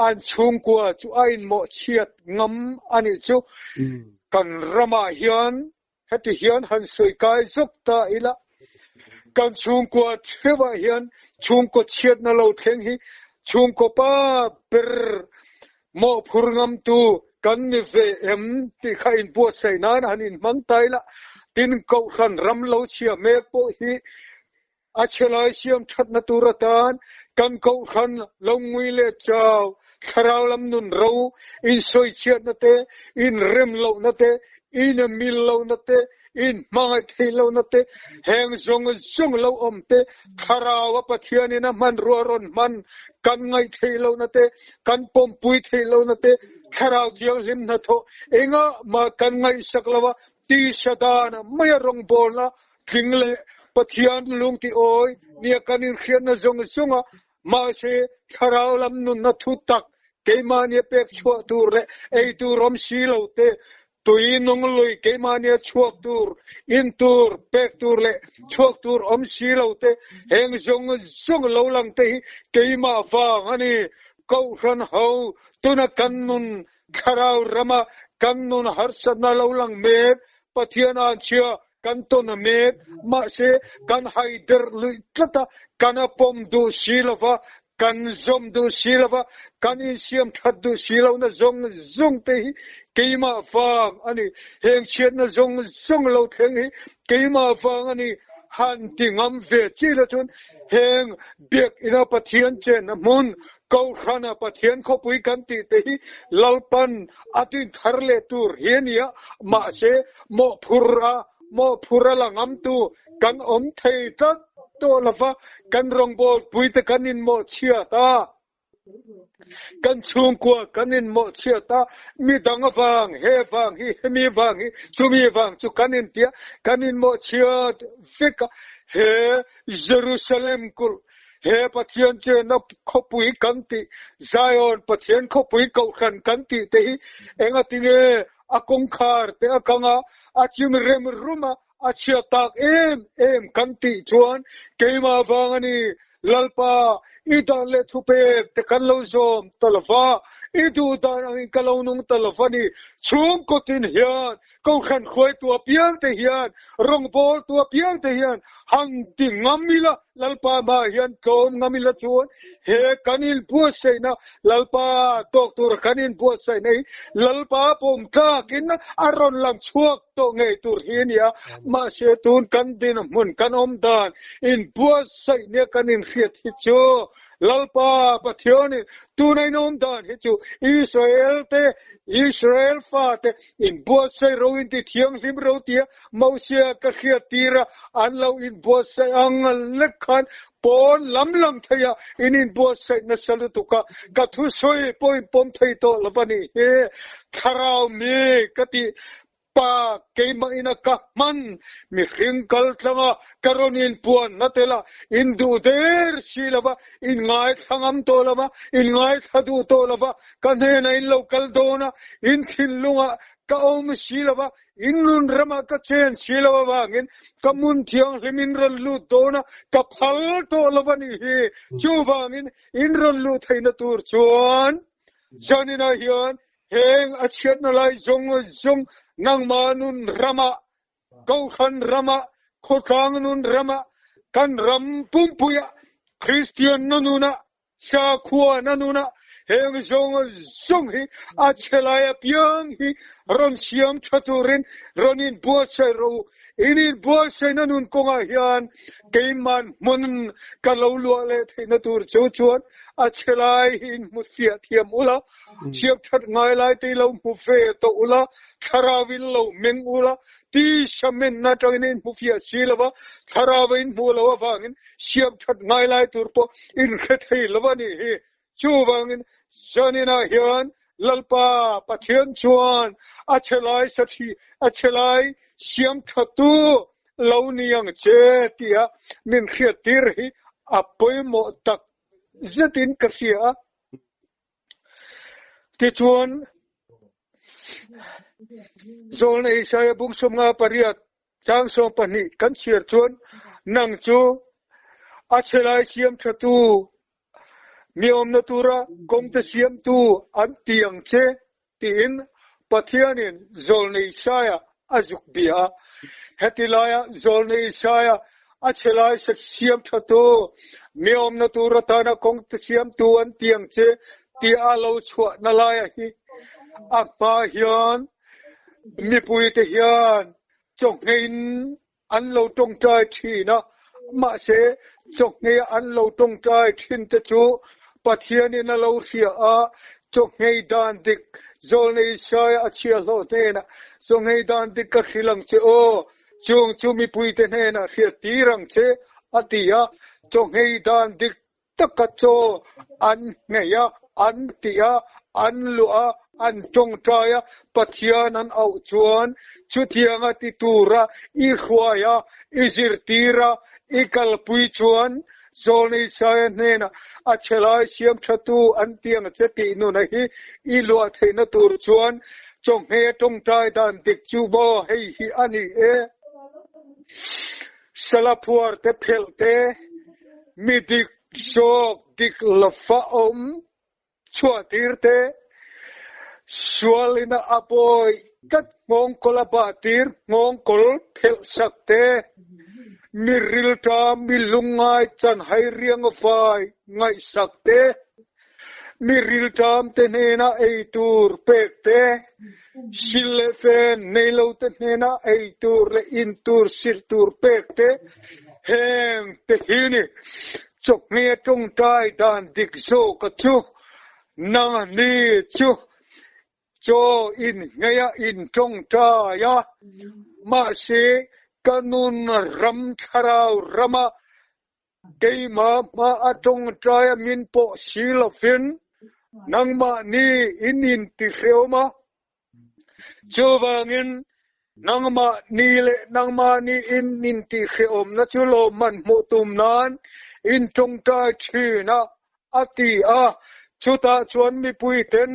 an chhungkua chu a inmawhchhiat ngam a nih chu. Kan ramah hian heti hian han sawi kai zawk ta ila, kan chhungkua theuhah hian chhungkaw chhiatna lo thleng hi chhungkaw pa ber mawhphur ngamtu kan ni ve em tih kha inbuatsaih nan han inhmang ta ila. Tin, Kohhran ram lo chhia mek pawh hi a chhelai siam thatna tur atan kan Kohhran lo ngui leh chau, thlarau lam nun ro, insawichhiatna te, inrem lohna te, inmil lohna te, inhmangaih theih lohna te, heng zawng zawng lo awm te, thlarau a Pathianin a hmanrua rawn hman kan ngaih theih lohna te, kan pawmpui theih lohna te, thlarau thianghlim hnathawh engah mah kan ngaihsak lo a, tisa dan maia rawngbawlna tling leh Pathian lungti awi nia kan inhriatna zawng zawnga mahse thlarau lam nunna thu tak keimahnia pek chhuah tur leh ei tur awm si lo te, tui nung lui keimahnia chhuak tur, in tur, pek tur leh chhuak tur awm si lo te, heng zawng zawng lo lang te hi keimah vang a ni. Kohhran ho tuna kan nun Thlarau rama kan nun harsatna lo lang mek, Pathian an chhia kan tawn a mek, mahse kan haider luih tlat a, kan a pawm duh si lova, kan zawm duh si lova, kan insiam that duh si lohna zawng zawng te hi keimah vang a ni. Heng chhiatna zawng zawng lo thleng hi keimah vang a ni. Han ti ngam ve chi la chuan heng biakina Pathian chenna hmun Kohhrana Pathian khawpui kan tih te hi Lalpan a din thar leh tur hi a ni a, mahse mawhphur a mawhphur a la ngamtu kan awm thei tlat tawh lova, kan rawngbawlpui te kan inmawhchhiat a, kan chhungkua kan inmawhchhiat a, midang avang he vang hi hemi vang hi chumi vang chu kan intia kan inmawhchhiat vek a, he Jerusalem kulh He Pathian chenna khawpui kan tih, Zion Pathian khawpui kohhran kan tih te hi engatinge a kawngkhar te a kang a, a chim rem rum a, a chhiat tak em em kan tih chuan keimah vang a ni. Lalpa, i dan leh thupek te kan lo zawm ta lo va, i duh dan angin ka lo nung ta lo va ni. Chhungkaw tin hian Kohhran hruaitu apiangte hian, rawngbawltu apiangte hian han ti ngam ila, Lalpa hmaah hian tlawm ngam ila chuan he kan inbuatsaihna, Lalpa tawk tura kan inbuatsaihna hi Lalpa pawm tlakin a rawn lang chhuak tawh ngei tur hi a ni a. Mahse tun kan dinhmun, kan awm dan inbuatsaih nia kan inhriat hi chu Lalpa Pathianin tuna inawm dan hi chu Israel te, Israel fate inbuatsaih ro in ti thianghlim ro tia Mosia ka hriat tir a, an lo inbuatsaih ang lek khan pawn lam lang thei a, in inbuatsaih nasa lutuk a, ka thusawi pawh in pawm thei tawh lo a nih hi. Thlarau mi ka tih Pa, keimah ina ka hman, mihring kal tlanga ka rawn inpuanna tel a, in duh der si lo va, in ngaithla ngam tawh lo va, in ngaithla duh tawh lo va, ka hnenah in lo kal dawn a, in thinlungah ka awm si lo va, in nun ramah ka chen si lo avangin ka hmun thianghlim in rawn lut dawn a, ka phal tawh lo va nih hi. Chuvangin in rawn luh theihna tur chuan zaninah hian Heng a chhiatna lai zawng zawng nangmah nun ramah, Kohhran ramah, khawtlang nun ramah, kan ram pumpuiah, Kristian na nunah, sakhua na nunah heng zawng zawng hi a chhe lai apiang hi rawn siam tha turin rawn inbuatsaih rawh u. In inbuatsaihna nun kawngah hian keiman hmun ka lo luah leh theihna tur chu chuan a chhe lai hi in hmu fiah thiam ula, Thiam that ngai lai te lo hmu ve tawh ula, thlarau in lo meng ula, tisa menna atangin in hmu fiah si lova, thlarau in hmuh loh avangin siam that ngai lai tur pawh in hre thei lo a nih hi. Chuvangin zaninah hian Lalpa Pathian chuan a chhe lai sathi a chhe lai siam thatu lo ni ang che tia min hriattir hi a pawimawh tak zetin ka hria a. Tichuan, Zawlna Isaiah bung 58 chang 12 kan chhiar chuan, Nang chu a chhe lai siam thatu, mi awmna tura kawngte siamtu an ti ang che. Tiin Pathianin Zawlna Isaia a zuk bia a. Heti laia Zawlna Isaia a chhe lai siam thatu, mi awmna tur atana kawng te siamtu an ti ang che tih a lo chhuahna laia hi a hma hian mipuite hian. Chawngheiin an lo tawngtai thin a, mahse chawnghei an lo tawngtai thin te chu Pathianin a lo hria a, chawnghei dan dik Zawlnei Isaia a chhiahhlawh hnenah, Chawnghei dan dik ka hrilh ang che aw, chung chu mipuite hnenah hriat tir ang che, a ti a, chawnghei dan dik taka chaw an nghei a, an tih a, an luah a, an tawngtai a, Pathian an auh chuan chutianga ti tura i hruai a, i zirtir a, i kalpui chuan Zawlnei Saia hnenah a chhelai siam thatu an ti ang che tih nuna hi i luah theihna tur chuan chawnghei a tawngtai dan dik chu maw hei hi a ni e. Sala phuar te phelh te, mi dik zawk dik lova awm chhuah tir te, sual ina a bawi tlat nghawngkawl a bah tir nghawngkawl phelh sak te, mi rilṭam mi lungngai chanhai riang vai ngaihsak te, Mi rilṭam te hnenah ei tur pek te, sil leh fen nei lo te hnenah ei tur leh in tur silh tur pek te, heng te hi ni chawhmeh tawngtai dan dik zawka chu nang ni chu Chaw in ngei a in tawngtai a, mahse ka nun ram thlarau rama Keimah hma a tawngtai a min pawh si lovin nangmahni in intihrehawm a. Chuvangin nangmahni leh nangmahni in intihrehawmna chu lawmman hmuh tum nan in tawngtai thin a, a ti a. Chutah chuan mipuiten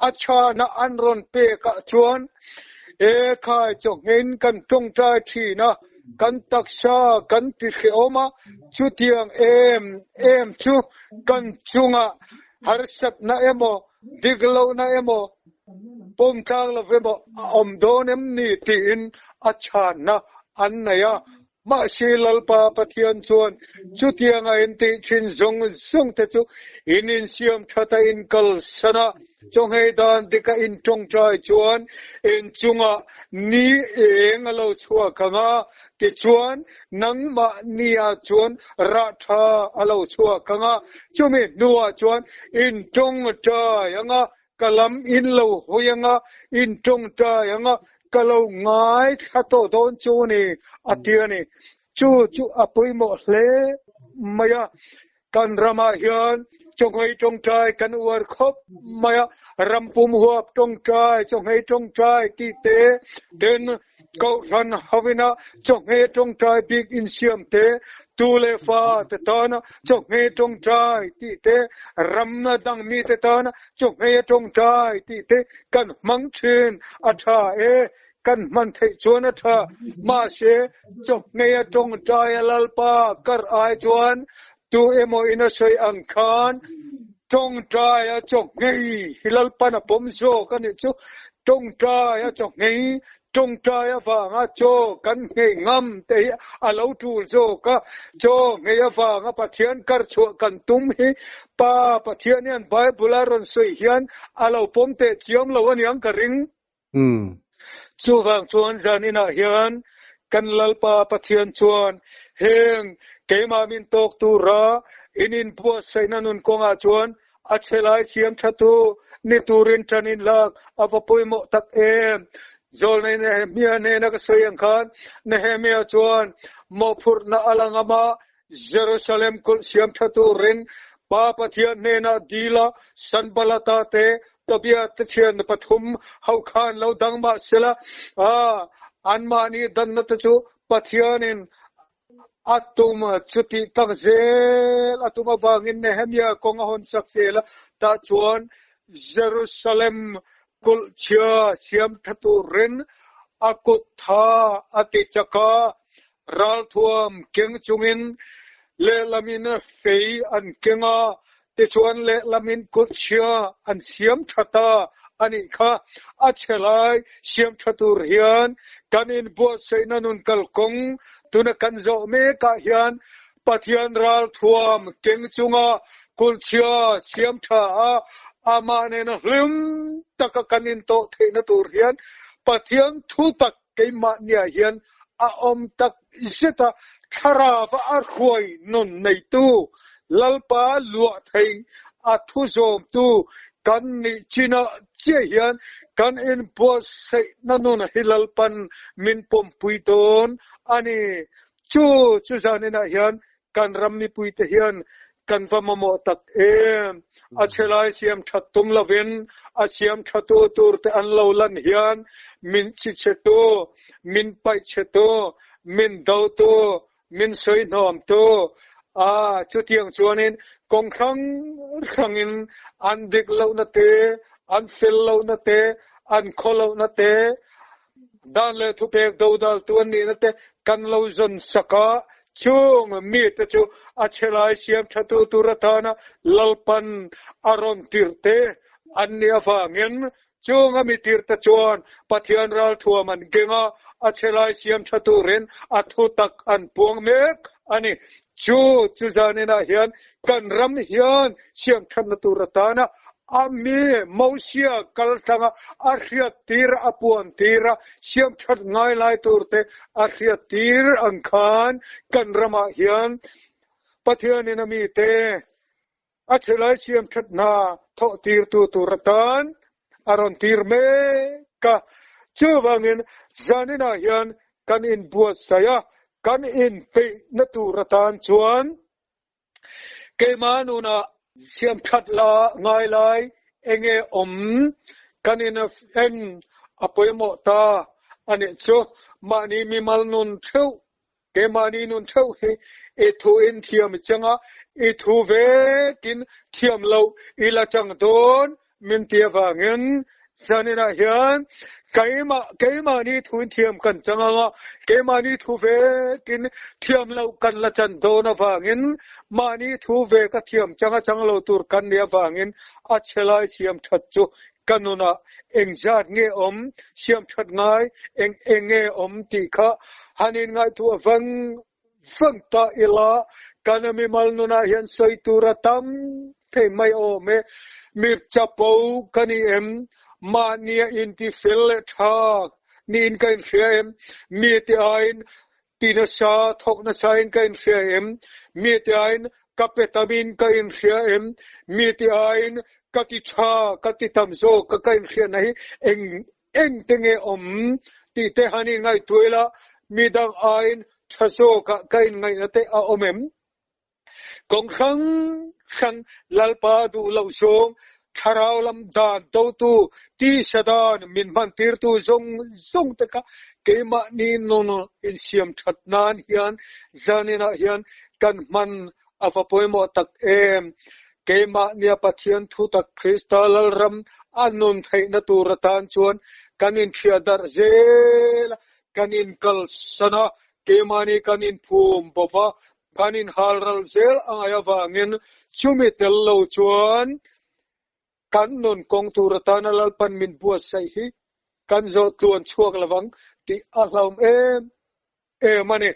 a chhana an rawn pekah chuan, E khai, chawnghein kan tawngtai thin a, kan taksa kan ti hrehawm a, chutiang em em chu kan chungah harsatna emaw, dik lohna emaw, pawm tlang lo emaw a awm dawn em ni tiin a chhanna an nei a. Mahse Lalpa Pathian chuan chutianga in tih thin zawng zawng te chu in insiam that a in kalsan a, chawnghei dan dika in tawngtai chuan in chungah ni eng a lo chhuak ang a, tichuan nangmah nia chuan rah tha a lo chhuak ang a, chumi hnuah chuan in tawngtai ang a, Ka lam in lo hawi anga, in tawngtai anga, ka lo ngaithla tawh dawn chu a ni, a ti a ni. Chu chu a pawimawh hle mai a. Kan ramah hian chawnghei tawngtai kan uar khawp mai a, ram pum huap tawngtai, chawnghei tawngtai tih te ten Kohhran hovina chawhmeh tawngtai bik insiam te, tu leh fa te tana chawhmeh tawngtai tih te, ramna dang mite tana chawhmeh tawngtai tih te kan hmang thin. A tha e, kan hman theih chuan a tha. Mahse, chawhmeh tawngtai a Lalpa kar ai chuan tu emaw in a sawi ang khan tawngtai a chawhmeh hi Lalpan a pawm zawk a nih chu. Tawngtai a chawhmeh Tawngtai avanga chaw kan nghei ngam te hi a lo tul zawk a, chaw nghei avanga Pathian kar chhuah kan tum hi Pa Pathian hian Bible a rawn sawi hian a lo pawm teh chiam lo aniang ka ring. Chuvang chuan zaninah hian kan Lalpa Pathian chuan heng keimah min tawk tura in inbuatsaihna nun kawngah chuan A chhe lai siam thatu ni turin tan in lak a va pawimawh tak em! Zawlnei Nehemia hnena ka sawi ang khan Nehemia chuan mawhphurhna a la ngam a, Jerusalem kulh siam tha turin Pa Pathian hnenah dil a, Sanbalata te, Tobia te thian pathum ho khan lo dang mah sela, anmahni danna te chu Pathianin A tum chuti tak zel a tum avangin Nehemia kawng a hawn sak zel a, tah chuan Jerusalem kulh chhia siam tha turin a kut tha a ti chak a, ralthuam keng chungin lehlamin fei an keng a, Tichuan lehlamin kutchhia an siam tha ta a nih kha. A chhe lai siam tha tur hian kan inbuatsaihna nun kalkawng tuna kan zawh mekah hian Pathian ralthuam keng chunga kulhchhia siam tha a, amah nena hlim taka kan intawh theihna tur hian Pathian thu tak. keimahniah hian a awm tak zet a, Thlarauva a hruai nun neitu, Lalpa luah thei a thu zawmtu kan nih chinah chiah hian kan inbuatsaihna nun hi Lalpan min pawmpui dawn a ni. Chu chu zaninah hian kan ram mipuite hian kan va mamawh tak em? A chhe lai siam that tum lovin a siam thatu turte an lo lan hian min chichhetu, min paihchhetu, min dotu, min sawihnawmtu a chutiang chuanin kawng hrang hrangin an dik lohna te, an fel lohna te, an khaw lohna te, Dan leh thupek dodaltu an nihna te kan lo zawn sak a, chung mite chu a chhe lai siam thatu tur atana Lalpan a rawn tirhte an nih avangin chung a mi tirhte chuan Pathian ralthuam an keng a, a chhe lai siam tha turin a thutak an puang mek a ni. Chu chu zaninah hian kan ram hian siam thatna tur atana A mi Mosia kal tlanga a hriattir a puantir a, siamthat ngai lai turte a hriattir ang khan kan ramah hian Pathianin a mite a chhelai siamthat hna thawhtirtu tur atan a rawn tir mek a. Chuvangin zaninah hian kan inbuatsaih a, kan inpeihna tur atan chuan Keimah nunah siamthat la ngai lai enge awm kan in en a pawimawh ta a nih chu. Mahni mimal nun theuh, keimahni nun theuh hi i thu in thiam i chang a, i thu vekin thiam loh i la chang dawn Min ti avangin zaninah hian keimah keimahni thu in thiam kan chang anga, keimahni thu vekin thiam loh kan la chan dawn avangin mahni thu ve ka thiam chang a chang lo tur kan nih avangin a chhe lai siam that chu ka nunah engzat nge awm, siam that ngai eng eng nge awm tih kha han inngaihtuah vang Vang ta ila, kan mimal nunah hian sawi tur a tam thei mai awm e. Mi chapo ka ni em? Mahnia inti fel leh tha niin ka inhria em? Mite aiin ti nasa, thawk nasain ka inhria em? Mite aiin ka pe tamin ka inhria em? Mite aiin ka ti tha, ka ti tam zawk ka inhriatna hi eng Engte nge awm tih te han inngaihtuah ila, midang aiin tha zawkah ka inngaihna te a awm em? Kawng hrang hrang Lalpa duh loh zawng, thlarau lam dan dotu, tisa dan min hmantirtu zawng zawng te kha keimahni nun insiam that nan hian zaninah hian kan hman A va pawimawh tak em! Keimahnia Pathian thutak Krista Lalram a nun theihna tur atan chuan kan inhriat darh zel a, kan inkalsan a, keimahni kan inphum bo va, kan inhalral zel a ngaih avangin chumi tel lo chuan Kan nun kawng tur atana Lalpan min buatsaih hi kan zawh tluan chhuak lovang tih a hlauhawm em em a ni.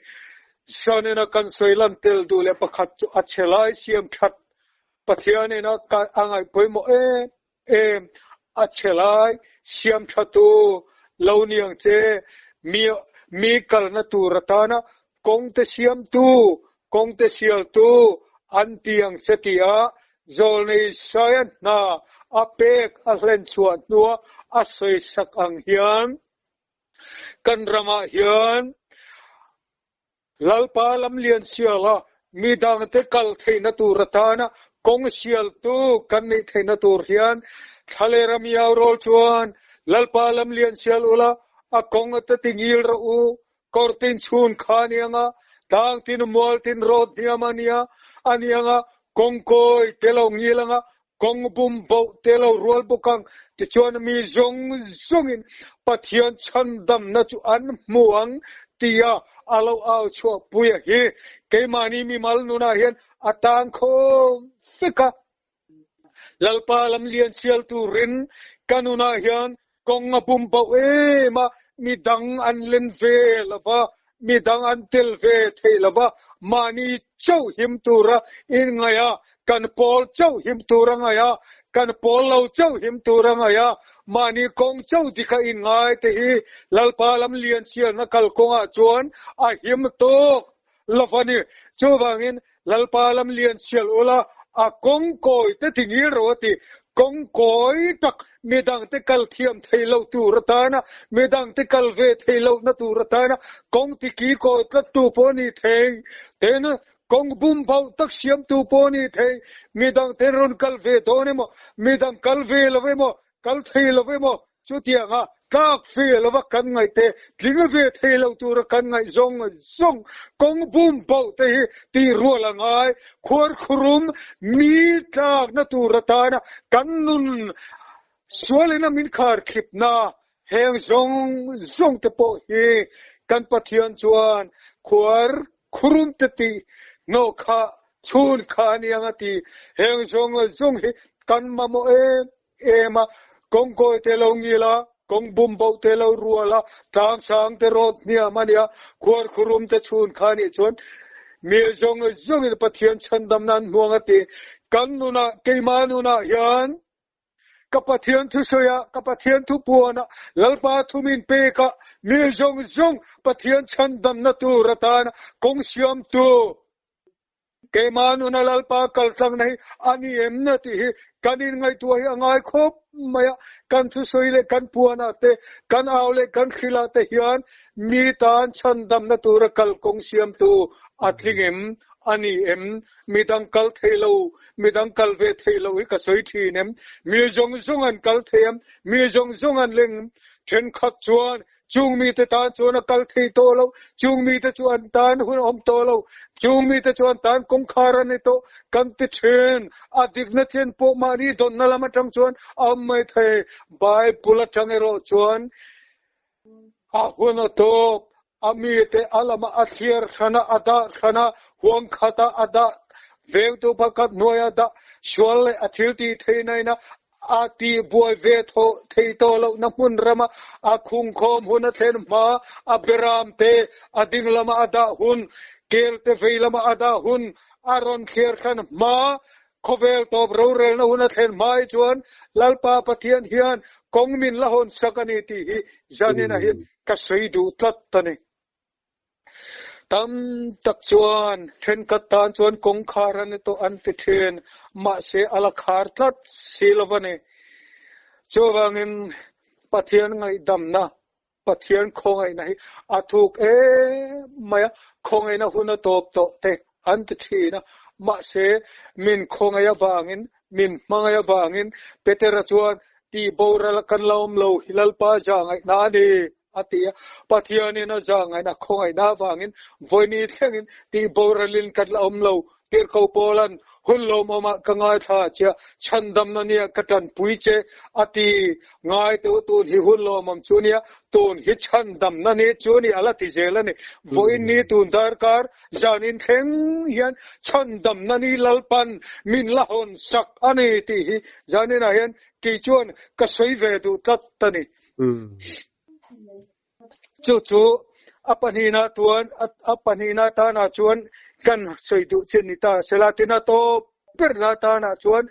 Zanina kan sawi lan tel duh leh pakhat chu a chhe lai siam that Pathianin a a ngaih pawimawh em em a chhe lai siam thatu lo niang che mi mi kalna tur atana Kawngte siamtu, kawngte sialtu an ti ang che tiah Zawlnei Isaia hna a pek a hlenchhuah hnua a sawisak ang hian kan ramah hian Lalpa lamlian siala midangte kal theihna tur atana kawng sialtu kan neih theihna tur hian Thlalera miau rawl chuan Lalpa lamlian sial ula a kawng ate tingil rawh u Kawr tin chhun kha a ni ang a, tlang tin mual tin rawt hniam a nia, a ni ang a, kawng kawi te lo ngil ang a, kawng bum boh te lo rual bawk ang. Tichuan mi zawng zawngin Pathian chhandamna chu an hmu ang tia a lo au chhuahpui a hi. Keimahni mimal nunah hian a tang khawm vek a. Lalpa lamlian sial turin ka nunah hian kawng a bum boh em a, midang an len ve lo va. Midang an tel ve theih lova, mahni chauh him tura inngaih a, kan pawl chauh him tura ngaih a, kan pawl lo chauh him tura ngaih a, mahni kawng chauh dika inngai te hi Lalpa lam lian sialna kalkawngah chuan a him tawk lova ni. Chuvangin Lalpa lam lian sial ula, a kawng kawi te ti ngil ro a ti. Kawng kawi tak midang te kal thiam thei lo tur atana, midang te kal ve thei lohna tur atana kawng ti ki kawi tlat tu pawh a ni thei. Tin, kawng bum bauh tak siam tu pawh a ni thei. Midang ten rawn kal ve dawn emaw, midang kal ve lo emaw, Kal thei lo emaw, chutianga tlak ve lova kan ngaih te, tling ve thei lo tura kan ngaih zawng zawng kawng bum bauh te hi tih rual a ngai. Khuarkhurum mi tlakna tur atana kan nun sualin a min khar thlipna heng zawng zawng te pawh hi kan Pathian chuan khuarkhurum te tih hnawh kha chhun kha a ni ang a ti. Heng zawng zawng hi kan mamawh em em a, kawng kawi te lo ngil a, kawng bum boh te lo rual a, tlang sang te rawt hniam a nia, khuar khurum te chhun kha nih chuan mi zawng zawngin Pathian chhandamna an hmuang a ti. Kan nunah, keimah nunah hian ka Pathian thusawi ah, ka Pathian thupuan ah, Lalpa thu min pek ah, mi zawng zawng Pathian chhandamna tur atana kawng siamtu, Keimah nuna Lalpa kaltlangna hi a ni em na tih hi kan inngaihtuah hi a ngai khawp mai a. Kan thusawi leh kan puanah te, kan au leh kan hrilhah te hian mi tan chhandamna tura kalkawng siamtu a tling em? A ni em? Midang kal thei lo, midang kal ve thei lo hi ka sawi thin em? Mi zawng zawng an kal thei em? Mi zawng zawng an leng em? Thenkhat chuan Chung mite tan chuan a kal thei tawh lo, chung mite chu an tan hun a awm tawh lo, chung mite chu an tan kawngkhar a ni tawh kan ti thin. A dikna chen pawh mahni dawnna lam atang chuan a awm mai thei. Bible atang erawh chuan a hun a tawp, a mite a lamah a thliar hran a, a dah hran a, huang khatah a dah, vengtu pakhat hnuaiah a dah, sual leh a thil tih theihna ina A ti buai ve thaw thei tawh lohna hmun rama a khungkhawm hun a thlen hma, a beram te a ding lama a dah hun, kel te vei lama a dah hun, a rawn thliar hran hma, khawvel tawp rorelna hun a thlen hma hi chuan Lalpa Pathian hian kawng min la hawn sak a ni tih hi zaninah hian ka sawi duh tlat a ni. Tam tak chuan thenkhat tan chuan kawngkhar a ni tawh an ti thin, mahse a la khar tlat si lo a ni. Chuvangin Pathian ngaihdamna, Pathian khawngaihna hi a thuk em mai a, khawngaihna hun a tawp tawh te an ti thin a, mahse min khawngaih avangin, min hmangaih avangin Petera chuan tihboral kan la awm lo hi Lalpa zahngaihna a ni. a ti a. Pathianin a zahngaihna khawngaihna avangin vawini thlengin tih boralin kan la awm lo. Tirhkoh Paula'n, Hun lawmawmah ka ngaithla che a, chhandamna nia ka tanpui che, a ti. Ngai teuh tun hi hun lawmawm chu nia, tun hi chhandamna ni chu ni a la ti zel a ni. Vawiin ni tun darkar zanin thleng hian chhandamna ni Lalpan min la hawn sak a ni tih hi zaninah hian kei chuan ka sawi ve duh tlat a ni. Chu chu a pahnihna tuan a pahnihna tanah chuan kan sawi duh chin ni ta sela tin a tawp berna tanah chuan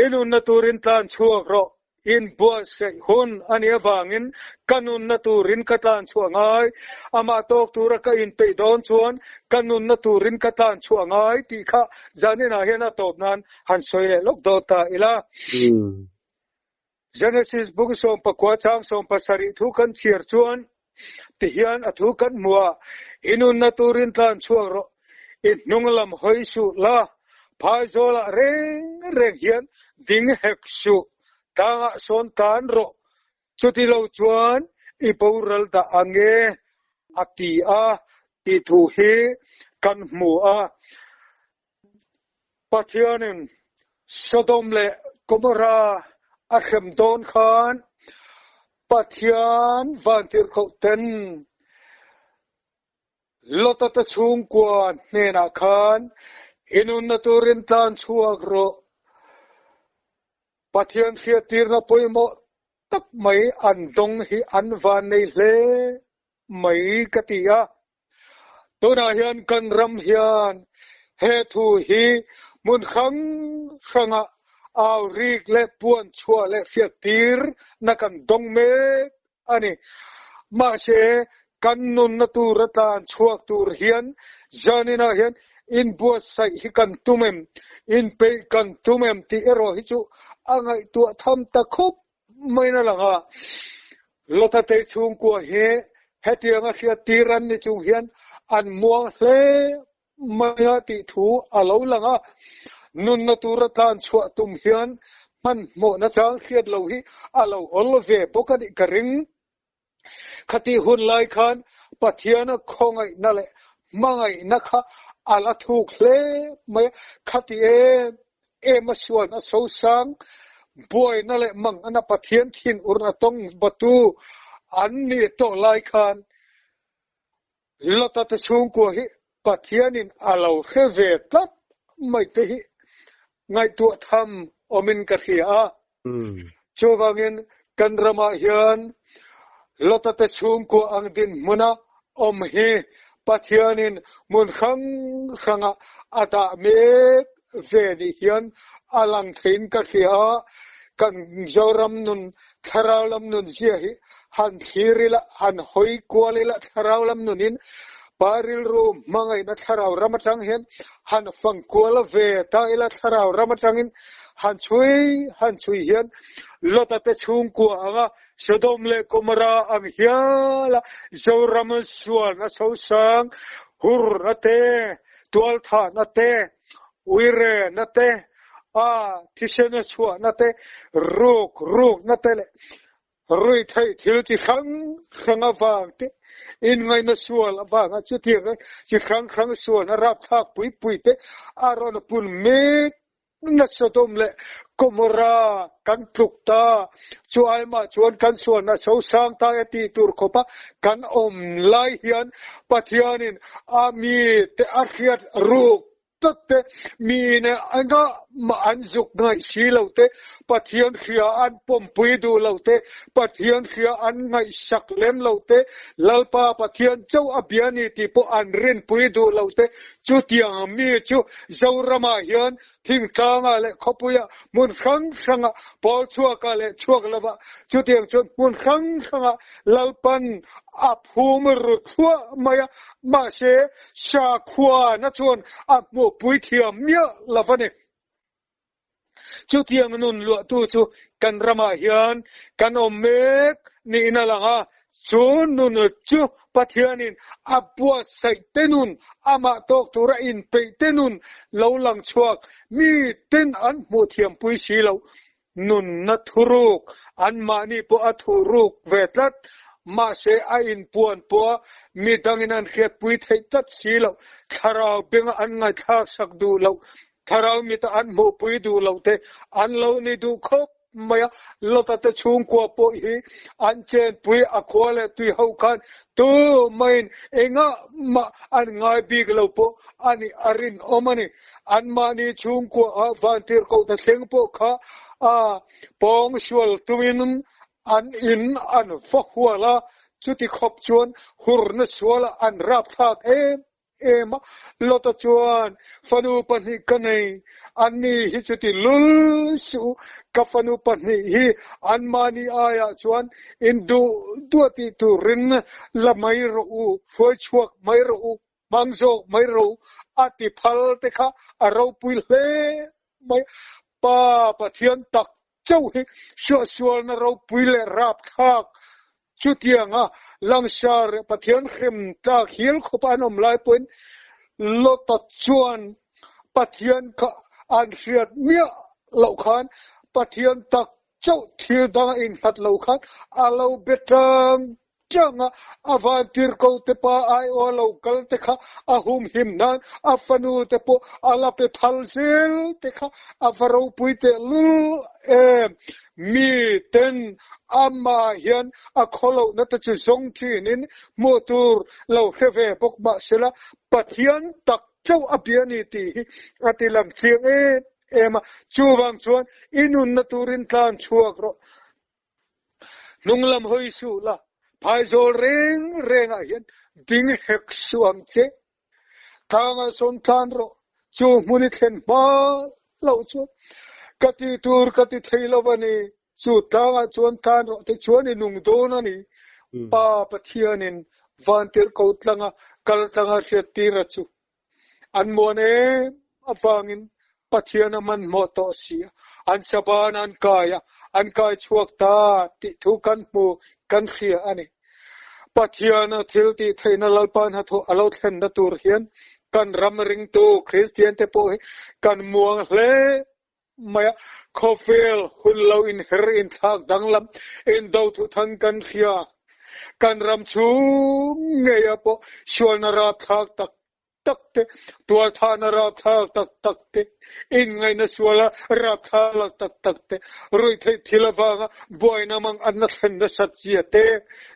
i nunna turin tlan chhuak rawh in buatsaih hun a nih avangin ka nunna turin ka tlan chhuah ngai amah tawk tura ka inpeih dawn chuan ka nunna turin ka tlan chhuah ngai tih kha zaninah hian a tawp nan han sawi leh lawk dawn ta ila. Genesis bung 19 chang 17 thu kan chhiar chuan tihian a thu kan hmu a, I nunna turin tlan chhuak rawh, i hnung lam hawi suh la, phaizawlah reng reng hian ding hek suh, tlangah sawn tlan rawh, chuti lo chuan i boral dah ang e, a ti a tih thu hi kan hmu a. Pathianin Sodom leh Gomorrah a hrem dawn khan Pathian vantirhkoh ten Lota te chhungkua hnenah khan i nunna turin tlan chhuak rawh. Pathian hriattirna pawimawh tak mai an dawng hi an vannei hle mai ka ti a. Tunah hian kan ram hian he thu hi hmun hrang hrangah au rik leh puan chhuah leh hriattir na kan dawng mek a ni. Mahse, kan nunna tura tlan chhuak tur hian zaninah hian inbuatsaih hi kan tum em, inpeih kan tum em tih erawh hi chu a ngaihtuah tham ta khawp maiin a lang a. Lota te chhungkua hi hetianga hriattir an ni chung hian an muang hle mai a tih thu a lo lang a. Nunna tura tlan chhuah tum hian hmanhmawhna chang hriat lo hi a lo awl ve bawk a nih ka ring. Khatih hun lai khan Pathiana khawngaihna leh hmangaihna kha a la thuk hle mai a, khati em em a suan a sosang buaina leh mangana Pathian thinurna tawng batu an nih tawh lai khan Lota te chhungkua hi Pathianin a lo hre ve tlat mai te hi ngaihtuah tham awmin ka hria a. Chuvangin kan ramah hian Lota te chhungkua ang dinhmuna awm hi Pathianin hmun hrang hrangah a dah mek ve nih hian a lang theiin ka hria a, kan Zoram nun thlarau lam nun zia hi han thlir ila, han hawi kual ila thlarau lam nunin Pa rilru hmangaihna thlarau ram atang hian han fang kual ve ta ila thlarau ram atangin han chhui han chhui hian Lota te chhungkua anga Sodom leh Gomorrah ang hiala Zoram sualna sosang hurna te tualthahna te, uirena te, a thisena chhuahna te, ruk rukna te leh ruihtheih thil chi hrang hrang avang te, inngaihna sual avanga chutiang chi hrang hrang sualna rapthlak pui pui te a rawn pun mek Na Sodom leh Gomorrah kan tluk ta, chu aimah chuan kan sualna sosang ta e tih tur khawpa kan awm lai hian Pathianin a mite a hriat ruk tlat te, miin engah mah an zuk ngaih si lo te, Pathian hria an pawmpui duh lo te, Pathian hria an ngaihsak lem lo te, Lalpa Pathian chauh a bia ni tih pawh an rinpui duh lo te, Chutiang mi chu Zoramah hian thingtlangah leh khawpuiah hmun hrang hrangah pawl chhuakah leh chhuak lovah chutiang chuan hmun hrang hrangah Lalpan a phum ru thluah mai a, mahse sakhuana chuan a hmuhpui thiam miah lo a ni. Chutiang nun luahtu chu kan ramah hian kan awm mek niin a lang a, chu nun chu Pathianin a buatsaih te nun, amah tawk tura inpeih te nun lo lang chhuak miten an hmuh thiampui si loh. Nunna thuruk anmahni pawh a thuruk ve tlat, mahse a inpuan pawha midangin an hriatpui theih tlat si loh, thlarau benga an ngaihthlaksak duh loh Thlarau mita an hmuhpui duh loh te an lo ni duh khawp mai a, Lota te chhungkua pawh hi an chenpui a khua leh tui ho khan tu maiin engah mah an ngai bik lo pawh a nih a rinawm a ni. Anmahni chhungkua ah vantirhkohna thleng pawh kha a pawng sual tumin an in an va hual a, chuti khawp chuan hurna sualah an rapthlak em em a, Lota chuan, Fanu pahnih ka nei, anni hi chuti lul suh u, ka fanu pahnih hi anmahni aiah chuan in duh duah tih turin la mai rawh u, hruai chhuak mai rawh u, hmang zawk mai rawh u, a ti phal te kha a ropui hle mai. Pa Pathian tak chauh hi suahsualna ropui leh rapthlak chutianga langsar Pathian hrem tlak hial khawpa an awm lai pawhin Lota chuan Pathian kha an hriat miah loh khan Pathian tak chauh thil danga innghat lo khan a lo be tang Changa a vantirhko te pa aiawh a lo kal te kha a humhim nan a fanu te pawh a la pe phal zel te kha a va ropui teh lul em. Mi ten amah hian a khawlohna te chu zawng thinin hmuh tur lo hre ve bawk mah sela Pathian tak chauh a bia ni tih hi a ti lang chiang em em a. Chuvang chuan i nunna turin tlan chhuak rawh. Hnunglam hawi suh la, phaizawl reng rengah hian ding hek suh ang che. Tlangah sawn tlan rawh, chu hmun i thlen hma loh chuan ka ti tur ka ti thei lo a ni. Chu tlangah chuan tlan rawh te chuan i nung dawn a ni. Pa Pathianin vantirhko tlanga kal tlanga hriattira chu An muan em avangin Pathian a hmanhmawh tawh si a, an saban an kai a, an kai chhuak ta tih thu kan hmu, kan hria a ni. Pathian a thil tih theihna Lalpa hnathawh a lo thlenna tur hian kan ram ringtu Kristian te pawh hi kan muang hle mai a, khawvel hun lo inher inthlak danglam indo thuthang kan hria. Kan ram chhung ngeia pawh sualna rapthlak tak tak te, tualthahna rapthlak tak tak te, inngaihna suala rapthlak tak tak te, ruihtheih thil avanga buaina mang anna thlen nasat zia te,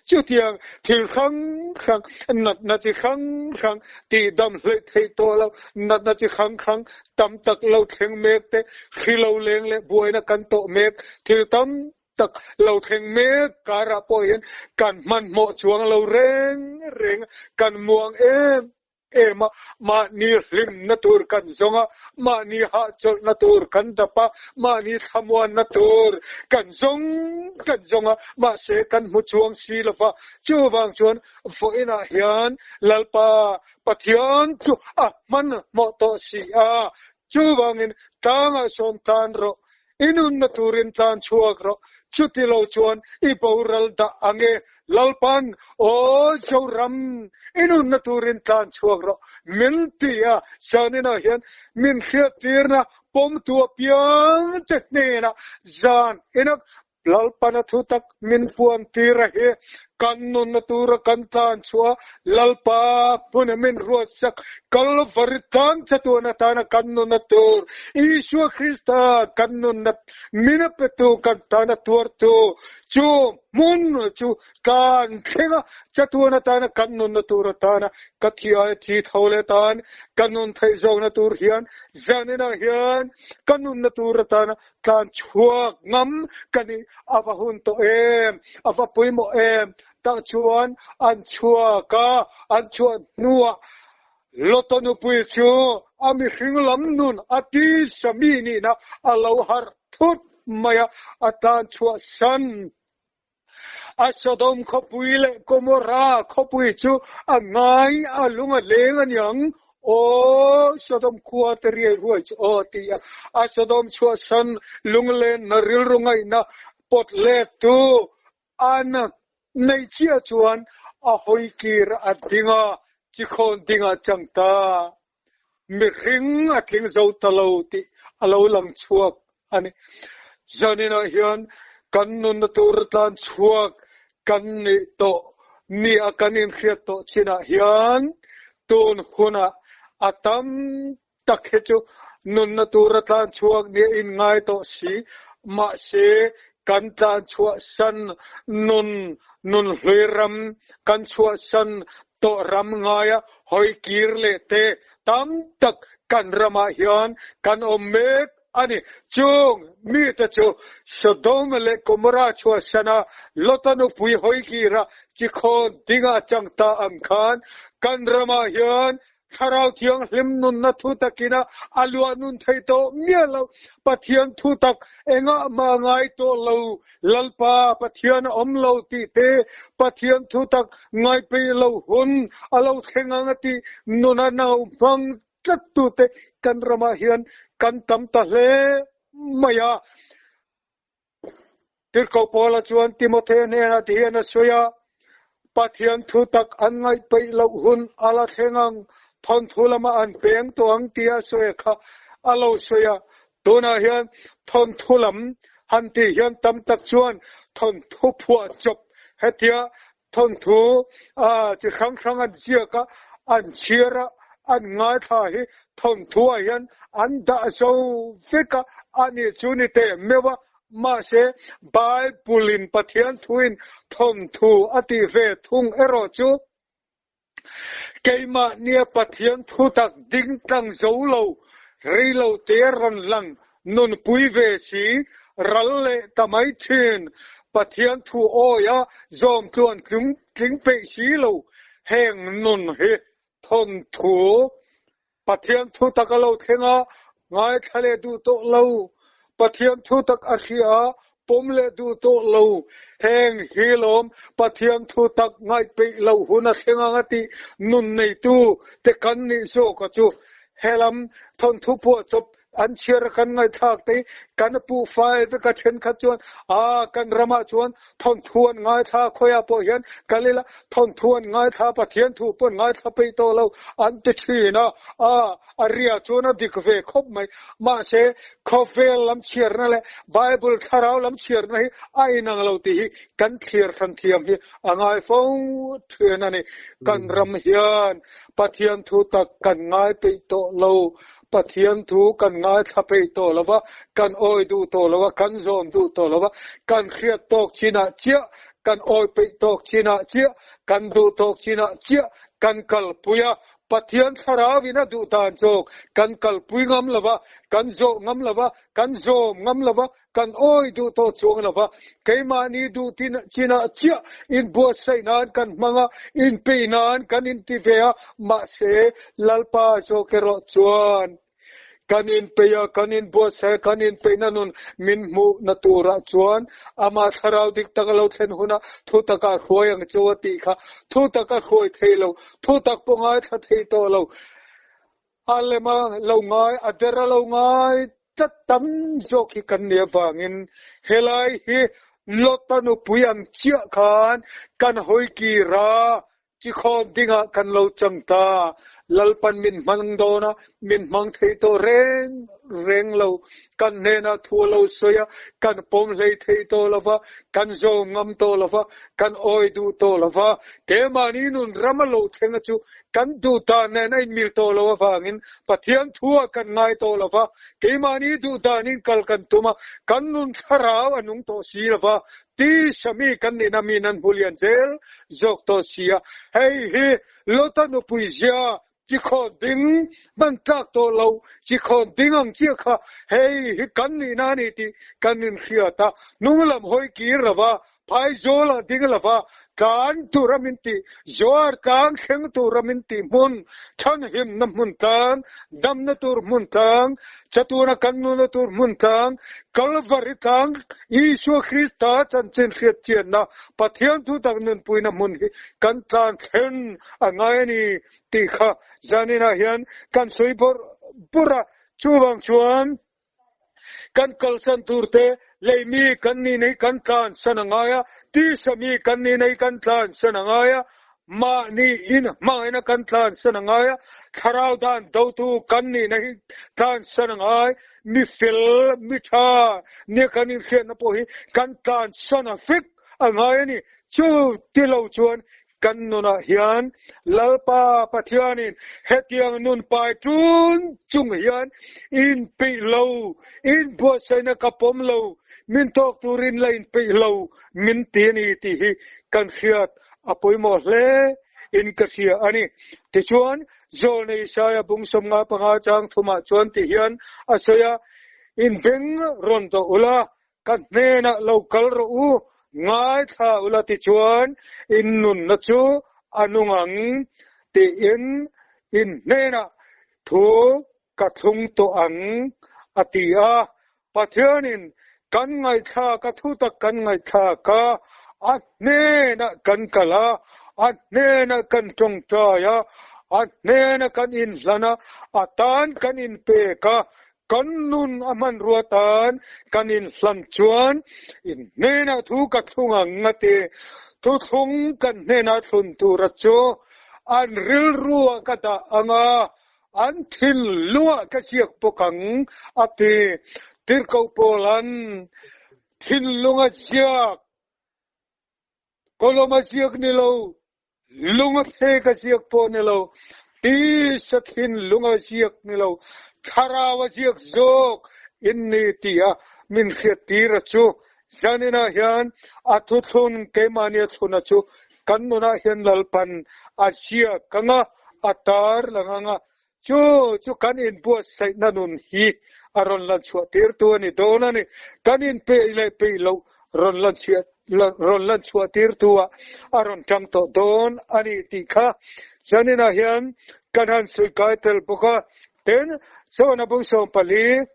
Chutiang thil hrang hrang, natna chi hrang hrang, tihdam hleih theih tawh lo, natna chi hrang hrang tam tak lo thleng mek te, hri lo leng leh buaina kan tawh mek, thil tam tak lo thleng mek karah pawh hian kan hmanhmawh chuang lo reng reng a, kan muang em em a, mahni hlimna tur kan zawng a, mahni hahchawlhna tur kan dap a, mahni thlamuanna tur kan zawng kan zawng a, mahse kan hmu chuang si lo va. Chuvang chuan vawiinah hian Lalpa Pathian chu a hmanhmawh tawh si a, chuvangin tlangah sawm tan rawh, I nunna turin tlan chhuak rawh, chuti lo chuan i boral dah ang e. Lalpan, Aw Zoram, i nunna turin tlan chhuak rawh, min ti a. Zaninah hian min hriattirna pawmtu apiangte hnenah zan ina Lalpana thutak min puantir a hi. Kan nunna tura kan tlan chhuah Lalpa hmuna min ruatsak Kalvari tlang chatuan atana kan nunna tur Isua Krista kan nunna min a petu kan tana tuartu chu hmun chu tlan thlenga chatuan atana kan nunna tur atana ka thi aia thi tho leh tan kan nun theih zawkna tur hian zaninah hian kan nunna tur atana Tlan chhuak ngam ka nih a va hun tawh em, a va pawimawh em? Tah chuan an chhuak a, an chhuah hnuah Lota nupui chu a mihring lam nun a tisa mi nihna a lo harh thut mai a, a tlan chhuah san. A Sodom khawpui leh Gomorra khawpui chu a ngai a lung a leng a niang. Aw Sodom khua te riai ruai chu aw ti a, a Sodom chhuahsan lunglenna rilru ngaihna pawt let tu an neih chiah chuan a hawi kir a ding a, chikhawn ding a chang ta. Mihring a tling zo ta lo tih a lo lang chhuak a ni. Zaninah hian kan nunna tur tlan chhuak kan nih tawh ni a kan inhriat tawh chinah hian tun hunah a tam tak hi chu nunna tura tlan chhuak nia inngai tawh si. Mahse, kan tlan chhuahsan nun nunhlui ram kan chhuahsan tawh ram ngaia hawi kir leh te tam tak kan ramah hian kan awm mek a ni. Chung mite chu Sodom leh Gomorrah chhuahsana Lota nupui hawi kira chikhawn dinga chang ta ang khan kan ramah hian Thlarau Thianghlim nunna thu takina a luah nun thei tawh miah lo. Pathian thu tak engah mah ngai tawh lo. Lalpa Pathian a awm lo tih te, Pathian thu tak ngai peih lo hun a lo thleng ang a tih nuna nau hmang tlattute kan ramah hian kan tam ta hle mai a. Tirhkoh Paula chuan Timothea hnenah ti hian a sawi a, Pathian thu tak an ngaih peih loh hun a la thleng ang, thawnthu lamah an peng tawh ang tia a sawi kha a lo sawi a. Tunah hian thawnthu lam han tih hian tam tak chuan thawnthu phuah chawp hetia Thawnthu chi hrang hrang an ziak a, an chhiar a, an ngaithla hi thawnthu ah hian an dah zo vek a, a nih chu ni teh meuh a, mahse Bible in Pathian thuin thawnthu a tih ve thung erawh chu keimahnia Pathian thutak ding tlang zo lo reilo te rawn lang Nunpui ve si, ral leh ta mai thin, Pathian thu awia zawm tluan tling peih si lo, heng nun hi thawnthu. Pathian thu tak a lo thleng a, ngaithla leh duh tawh lo. Pathian thu tak a hria a, pawm leh duh tawh lo. Heng hi lawm Pathian thu tak ngaihpeih lo hun a thleng ang a tih nun neitu te kan nih zawk a chu. Helam thawnthu phuahchawp An chhiar a kan ngaihthlak te kan puh fai vek a thenkhat chuan a kan ramah chuan thawnthu an ngaithla khawiah pawh hian kal ila thawnthu an ngaithla Pathian thu pawh an ngaithla peih tawh lo an ti thin a a a ria chuan a dik ve khawp mai mahse khawvel lam chhiarna leh Bible thlarau lam chhiarna hi a inang lo tih hi kan thlir hran thiam hi a ngai fo thin a ni kan ram hian Pathian thu tak kan ngai peih tawh lo Pathian thu kan ngaithla peih tawh lo va, kan awi duh tawh lo va, kan zawm duh tawh lo va, kan hriat tawk chinah chiah, kan awi peih tawk chinah chiah, kan duh tawk chinah chiah kan kalpui a, Pathian thlarauin a duh dan zawk kan kalpui ngam lo va, kan zawh ngam lo va, kan zawm ngam lo va, Kan awi duh tawh chuang lo va, keimahni duh chinah chiah inbuatsaih nan kan hmang a, inpeih nan kan inti ve a, mahse Lalpa zawk erawh chuan kan inpeih a, kan inbuatsaih a, kan inpeihna nun min hmuhna turah chuan Amah Thlarau dik tak a lo thlen hunah thutak ah hruai ang chu a tih kha thutak a hruai thei lo, thutak pawh ngaithla thei tawh lo. A lem a lo ngai, a der a lo ngai tlat tam zawk hi kan nih avangin helai hi Lota nupui ang chiah khan kan hawi kir a, chikhawn dingah kan lo chang ta. Lalpan min hmang dawn a, min hmang thei tawh reng reng lo. Kan hnenah thu a lo sawi a, kan pawm hlei thei tawh lo va, kan zawm ngam tawh lo va, kan awi duh tawh lo va. Keimahni nun ram a lo thleng a chu Kan duh dan nen a inmil tawh lo avangin Pathian thu-ah kan ngai tawh lo va, keimahni duh danin kal kan tum a, kan nun thlarau a nung tawh si lo va, tisa mi kan nihna min an hmu lian zel zawk tawh si a. Hei hi Lota nupui zia chikhawn ding hman tlak tawh lo, chikhawn ding ang chiah kha hei hi kan nihna a ni tih kan inhriat a, hnunglam hawi kir lo va, Phaizawlah ding lova tlan tura min tih, Zoar tlang thleng tura min tih hmun, chhanhimna hmun tlang, damna tur hmun tlang, chatuna kan nuna tur hmun tlang, Kalvari tlang, Isua Krista chanchin hriat chianna, Pathian thutak nunpuina hmun hi kan tlan thlen a ngai a ni tih kha zaninah hian kan sawi bawrh bawrh a, chuvang chuan, Kan kalsan tur te lei mi kan nih nei kan tlansan a ngai a, tisa mi kan nih nei kan tlansan a ngai a, mahni in hmangaihna kan tlansan a ngai a, thlarau dan dotu kan nihna hi tlansan a ngai, mi fel, mi tha nia kan inhriatna pawh hi kan tlansan a vek a ngai a ni. Chu ti lo chuan Kan nunah hian Lalpa Pathianin hetiang nun pai tun chung hian inpeih lo, inbuatsaihna ka pawm lo, min tawk turin la inpeih lo min ti a ni tih hi kan hriat a pawimawh hle in ka hria a ni. Tichuan, Zawlnei Isaia bung 55 chang thumah chuan ti hian a sawi a, Inbeng rawn dawh ula, Ka hnenah lo kal rawh u, ngaithla ula tichuan in nunna chu a nung ang tiin in hnenah thu ka thlung tawh ang, a ti a. Pathianin kan ngaihthlak a, thutak kan ngaihthlak a, a hnenah kan kal a, a hnenah kan tawngtai a, a hnenah kan inhlan a, a tan kan inpek a, Kan nun a hmanrua tan kan inhlan chuan in hnenah thu ka thlung ang a ti. Thuthlung kan hnenah thlun tura chu an rilruah ka dah ang a, an thinlungah ka ziak bawk ang a ti. Tirhkoh Paula'n thinlung a ziak, kawlawm a ziak ni lo, Lung a phek a ziak pawh ni lo, tisa thinlung a ziak ni lo, thlarau a ziak zawk in ni tia min hriattir a chu. Zaninah hian a thuthlun keimahni a thlun a chu kan nunah hian Lalpan a ziak ang a, a tarlang ang a, Chu chu kan inbuatsaihna nun hi a rawn lanchhuah tirtu a ni dawn a ni. Kan inpeih leh peih loh rawn rawn lanchhuah tirtu ah a rawn tang tawh dawn a ni tih kha zaninah hian kan han sawi kai tel bawk a. Tin, Sawna bung 14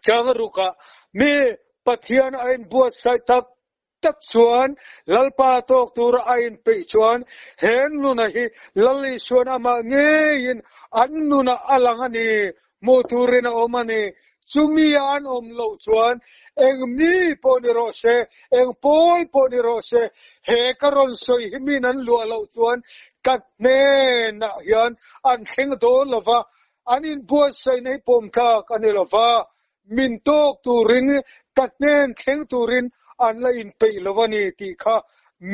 chang rukah mi Pathian a inbuatsaih tak tak chuan Lalpa tawk tura a inpeih chuan he nuna hi Lal Isuan amah ngeiin an nunah a lang a ni, hmuh turin a awm a ni. Chumi a an awm loh chuan eng mi pawh ni rawh se, eng pawl pawh ni rawh se, he ka rawn sawi hi min an luah loh chuan ka hnenah hian an thleng dawn lo va, an inbuatsaihna hi pawmtlak a ni lo va. Min tawk turin ka hnen thleng turin an la inpeih lo a ni tih kha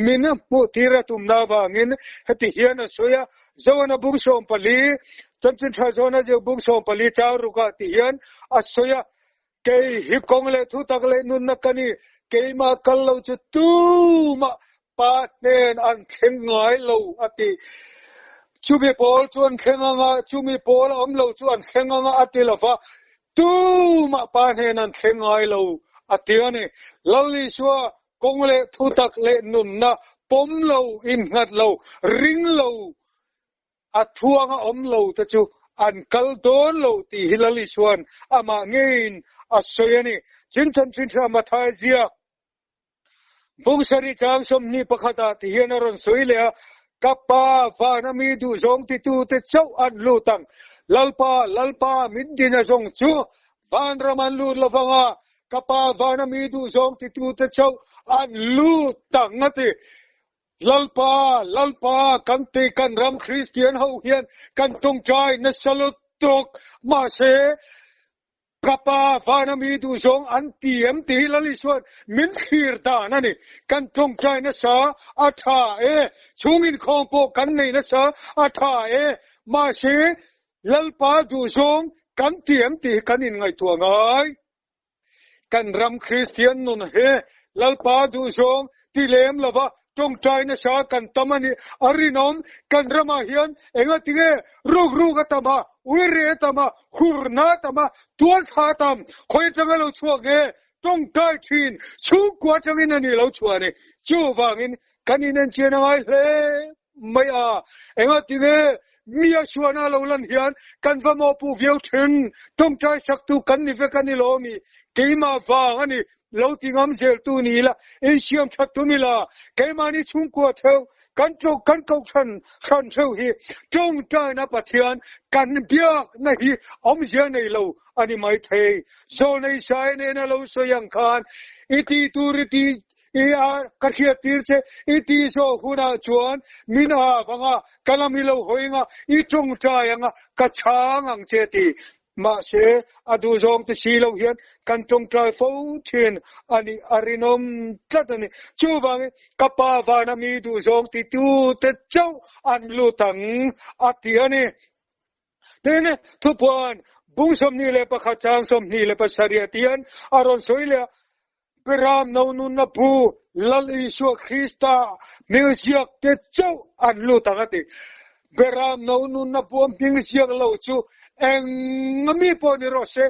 min hmuh tir a tumna avangin heti hian a sawi a, Zohana bung 14, Chanchin Tha Zohana ziak bung 14 chang rukah ti hian a sawi a, Kei hi kawng leh thutak leh nunna ka ni, keimah kal lo chu tumah Pa hnen an thleng ngai lo a ti. Chumi pawl chu an thleng anga, chumi pawl a awm lo chu an thleng anga a ti lova, tumah Pa hnen an thleng ngai lo a ti a ni. Lal Isua kawng leh thutak leh nunna pawm lo, innghat lo, ring lo, a thuanga awm lo te chu an kal dawn lo tih hi Lal Isua'n amah ngeiin a sawi a ni. Chin chanchin tha Mathai ziak. Bungsari chang 21 ah ti hian a rawn sawi leh a, Ka Pa, vana mi duhzawng titute chauh an lut ang. Lalpa, Lalpa, min din a zawng chu vanram an lut lovang a, ka Pa, vana mi duhzawng titute chauh an lut ang a ti. Lalpa, Lalpa, kan ti kan ram Kristian ho hian kan tawngtai nasa lutuk. Mahse, Ka pa vana mi duhzawng an ti em tih hi Lal Isua'n min thlir dan a ni. Kan tawngtai nasa a tha e, chhung inkhawm pawh kan nei nasa a tha e, mahse Lalpa duhzawng kan ti em tih hi kan inngaihtuah ngai. Kan ram Kristian nun hi Lalpa duhzawng ti lem lova Tawngtai nasa kan tam a nih a rinawm. Kan ramah hian engati nge ruk ruk a tam a, uire a tam a, hurna a tam a, tualthla a tam, khawi atanga lo chhuak nge tawngtai thin chhungkua atangin a nih lo chhuah a ni. Chuvangin kan inenchian a ngai hle mai a, engati nge Mi a suahna lo lan hian kan va mawhpuh viau thin. Tawngtai saktu kan ni vek a ni lo mi? Keimah vang a ni lo ti ngam zeltu ni ila, insiam that tum ila, keimahni chhungkua theuh kan kan kohhran hran theuh hi tawngtaina Pathian kan biakna hi awmzia nei lo a ni maithei. Zawlnei Saia nena lo sawi ang khan i tih tur i tih I a ka hriat tir che, i tih zawh hunah chuan min a vang a, ka lam i lo hawi anga, i tawngtai anga, ka chhang ang che ti. Mahse, a duhzawng ti si lo hian kan tawngtai fo thin a nih a rinawm tlat a ni. Chuvangin, ka pa vana mi duhzawng titute chauh an lut ang a ti a ni. Tin, thupuan bung 21 chang 27 tian a rawn sawi leh a, Beram no nunna bu Lal Isua Krista hming ziak te chauh an lut ang a ti. Beram no nunna bu a hming ziak lo chu eng mi pawh ni rawh se,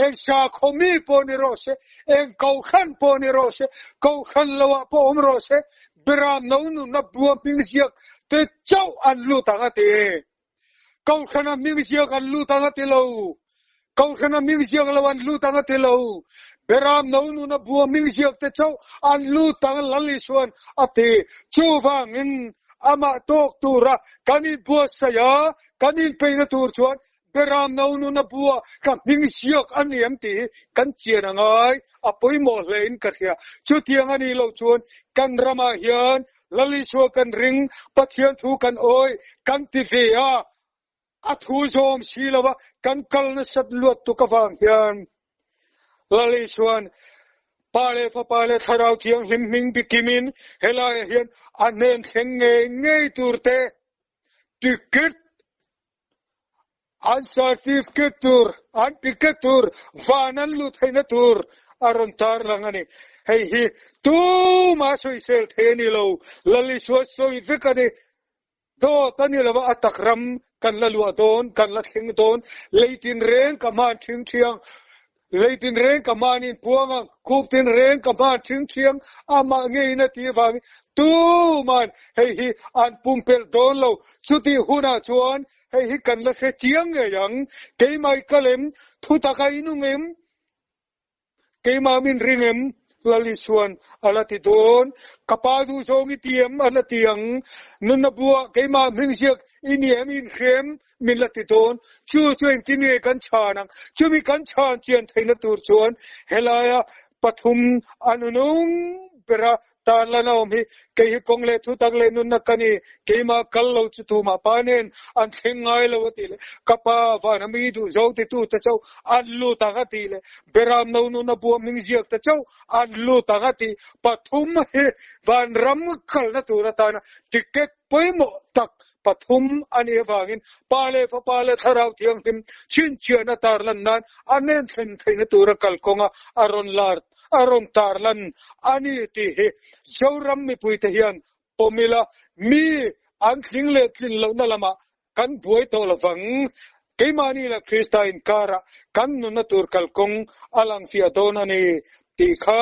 eng sakhaw mi pawh ni rawh se, eng kohhran pawh ni rawh se, kohhran lo ah pawh awm rawh se, Beram no nunna bu a hming ziak te chauh an lut ang a ti. Kohhrana hming ziak an lut ang a ti lo. Kohhrana hming ziak lo an lut ang a ti lo. Beram no nuna bua hming ziak te chauh an lut ang Lal Isuan a ti. Chuvangin amah tawk tura kan inbuatsaih a, kan inpeihna tur chuan Beram no nuna bua ka hming ziak a ni em tih hi kan chian a ngai. A pawimawh hle in ka hria. Chutiang a nih loh chuan kan ramah hian Lal Isua kan ring, Pathian thu kan awi, kan ti ve a, a thu zawm si lo a, kan kal nasat luat tuk avang hian Lal Isua'n Pa leh Fapa leh Thlarau Thianghlim hming bikimin helaiah hian a hnen thleng ngei ngei turte ticket An certificate tur, an ticket tur, van an luh theihna tur a rawn tarlang a ni. Hei hi tumah sawisel thei a ni lo, Lal Isua sawi vek a ni. Dawt a ni lo a, a tak ram kan la luah dawn, kan la thleng dawn, lei tinreng ka hman ṭhing ṭhiang. Lei tinreng ka hmanin puang ang, khup tinreng ka hman ṭhingṭhiang, amah ngeiin a tih avangin tuman hei hi an pumpelh dawn lo. Chutih hunah chuan hei hi kan la hre chiang ngei ang, keimah i kal em, thutak a inung em? Keimah min ring em? Lal Isuan a la ti dawn. Ka pa duh zawng i ti em? A la ti ang. Nunna buah keimah hming ziak i ni em? I inhre em? Min la ti dawn. Chu chu engtin nge kan chhan ang? Chumi kan chhan chian theihna tur chuan helaia pathum a nunung bera Tarlan a awm hi, kei hi kawng leh thutak leh nunna ka ni, keimah kal lo chu tumah pa nen an thleng ngai lo a ti leh, ka pa vana mi duh zo titu te chauh an lut ang a ti leh, Beram no nuna bua hming ziak te chauh an lut ang a ti, pathum hi vanram kalna tur atana ticket pawimawh tak pathum a nih avangin Pa leh Fapa leh Thlarau Thianghlim chhinchhiahna tarlan nan a nen thlen theihna tura kalkawnga a rawn lar a rawn tarlan a ni tih hi Zoram mipuite hian pawm ila mi an tling leh tlin lohna lamah kan buai tawh lovang. Keimahni leh Krista inkarah kan nunna tur kalkawng a lang fiah dawn a ni tih kha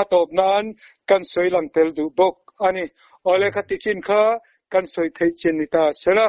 a tawp nan kan sawi lang tel duh bawk a ni. Awle kha tichin kha kan sawi theih chin ni ta sela.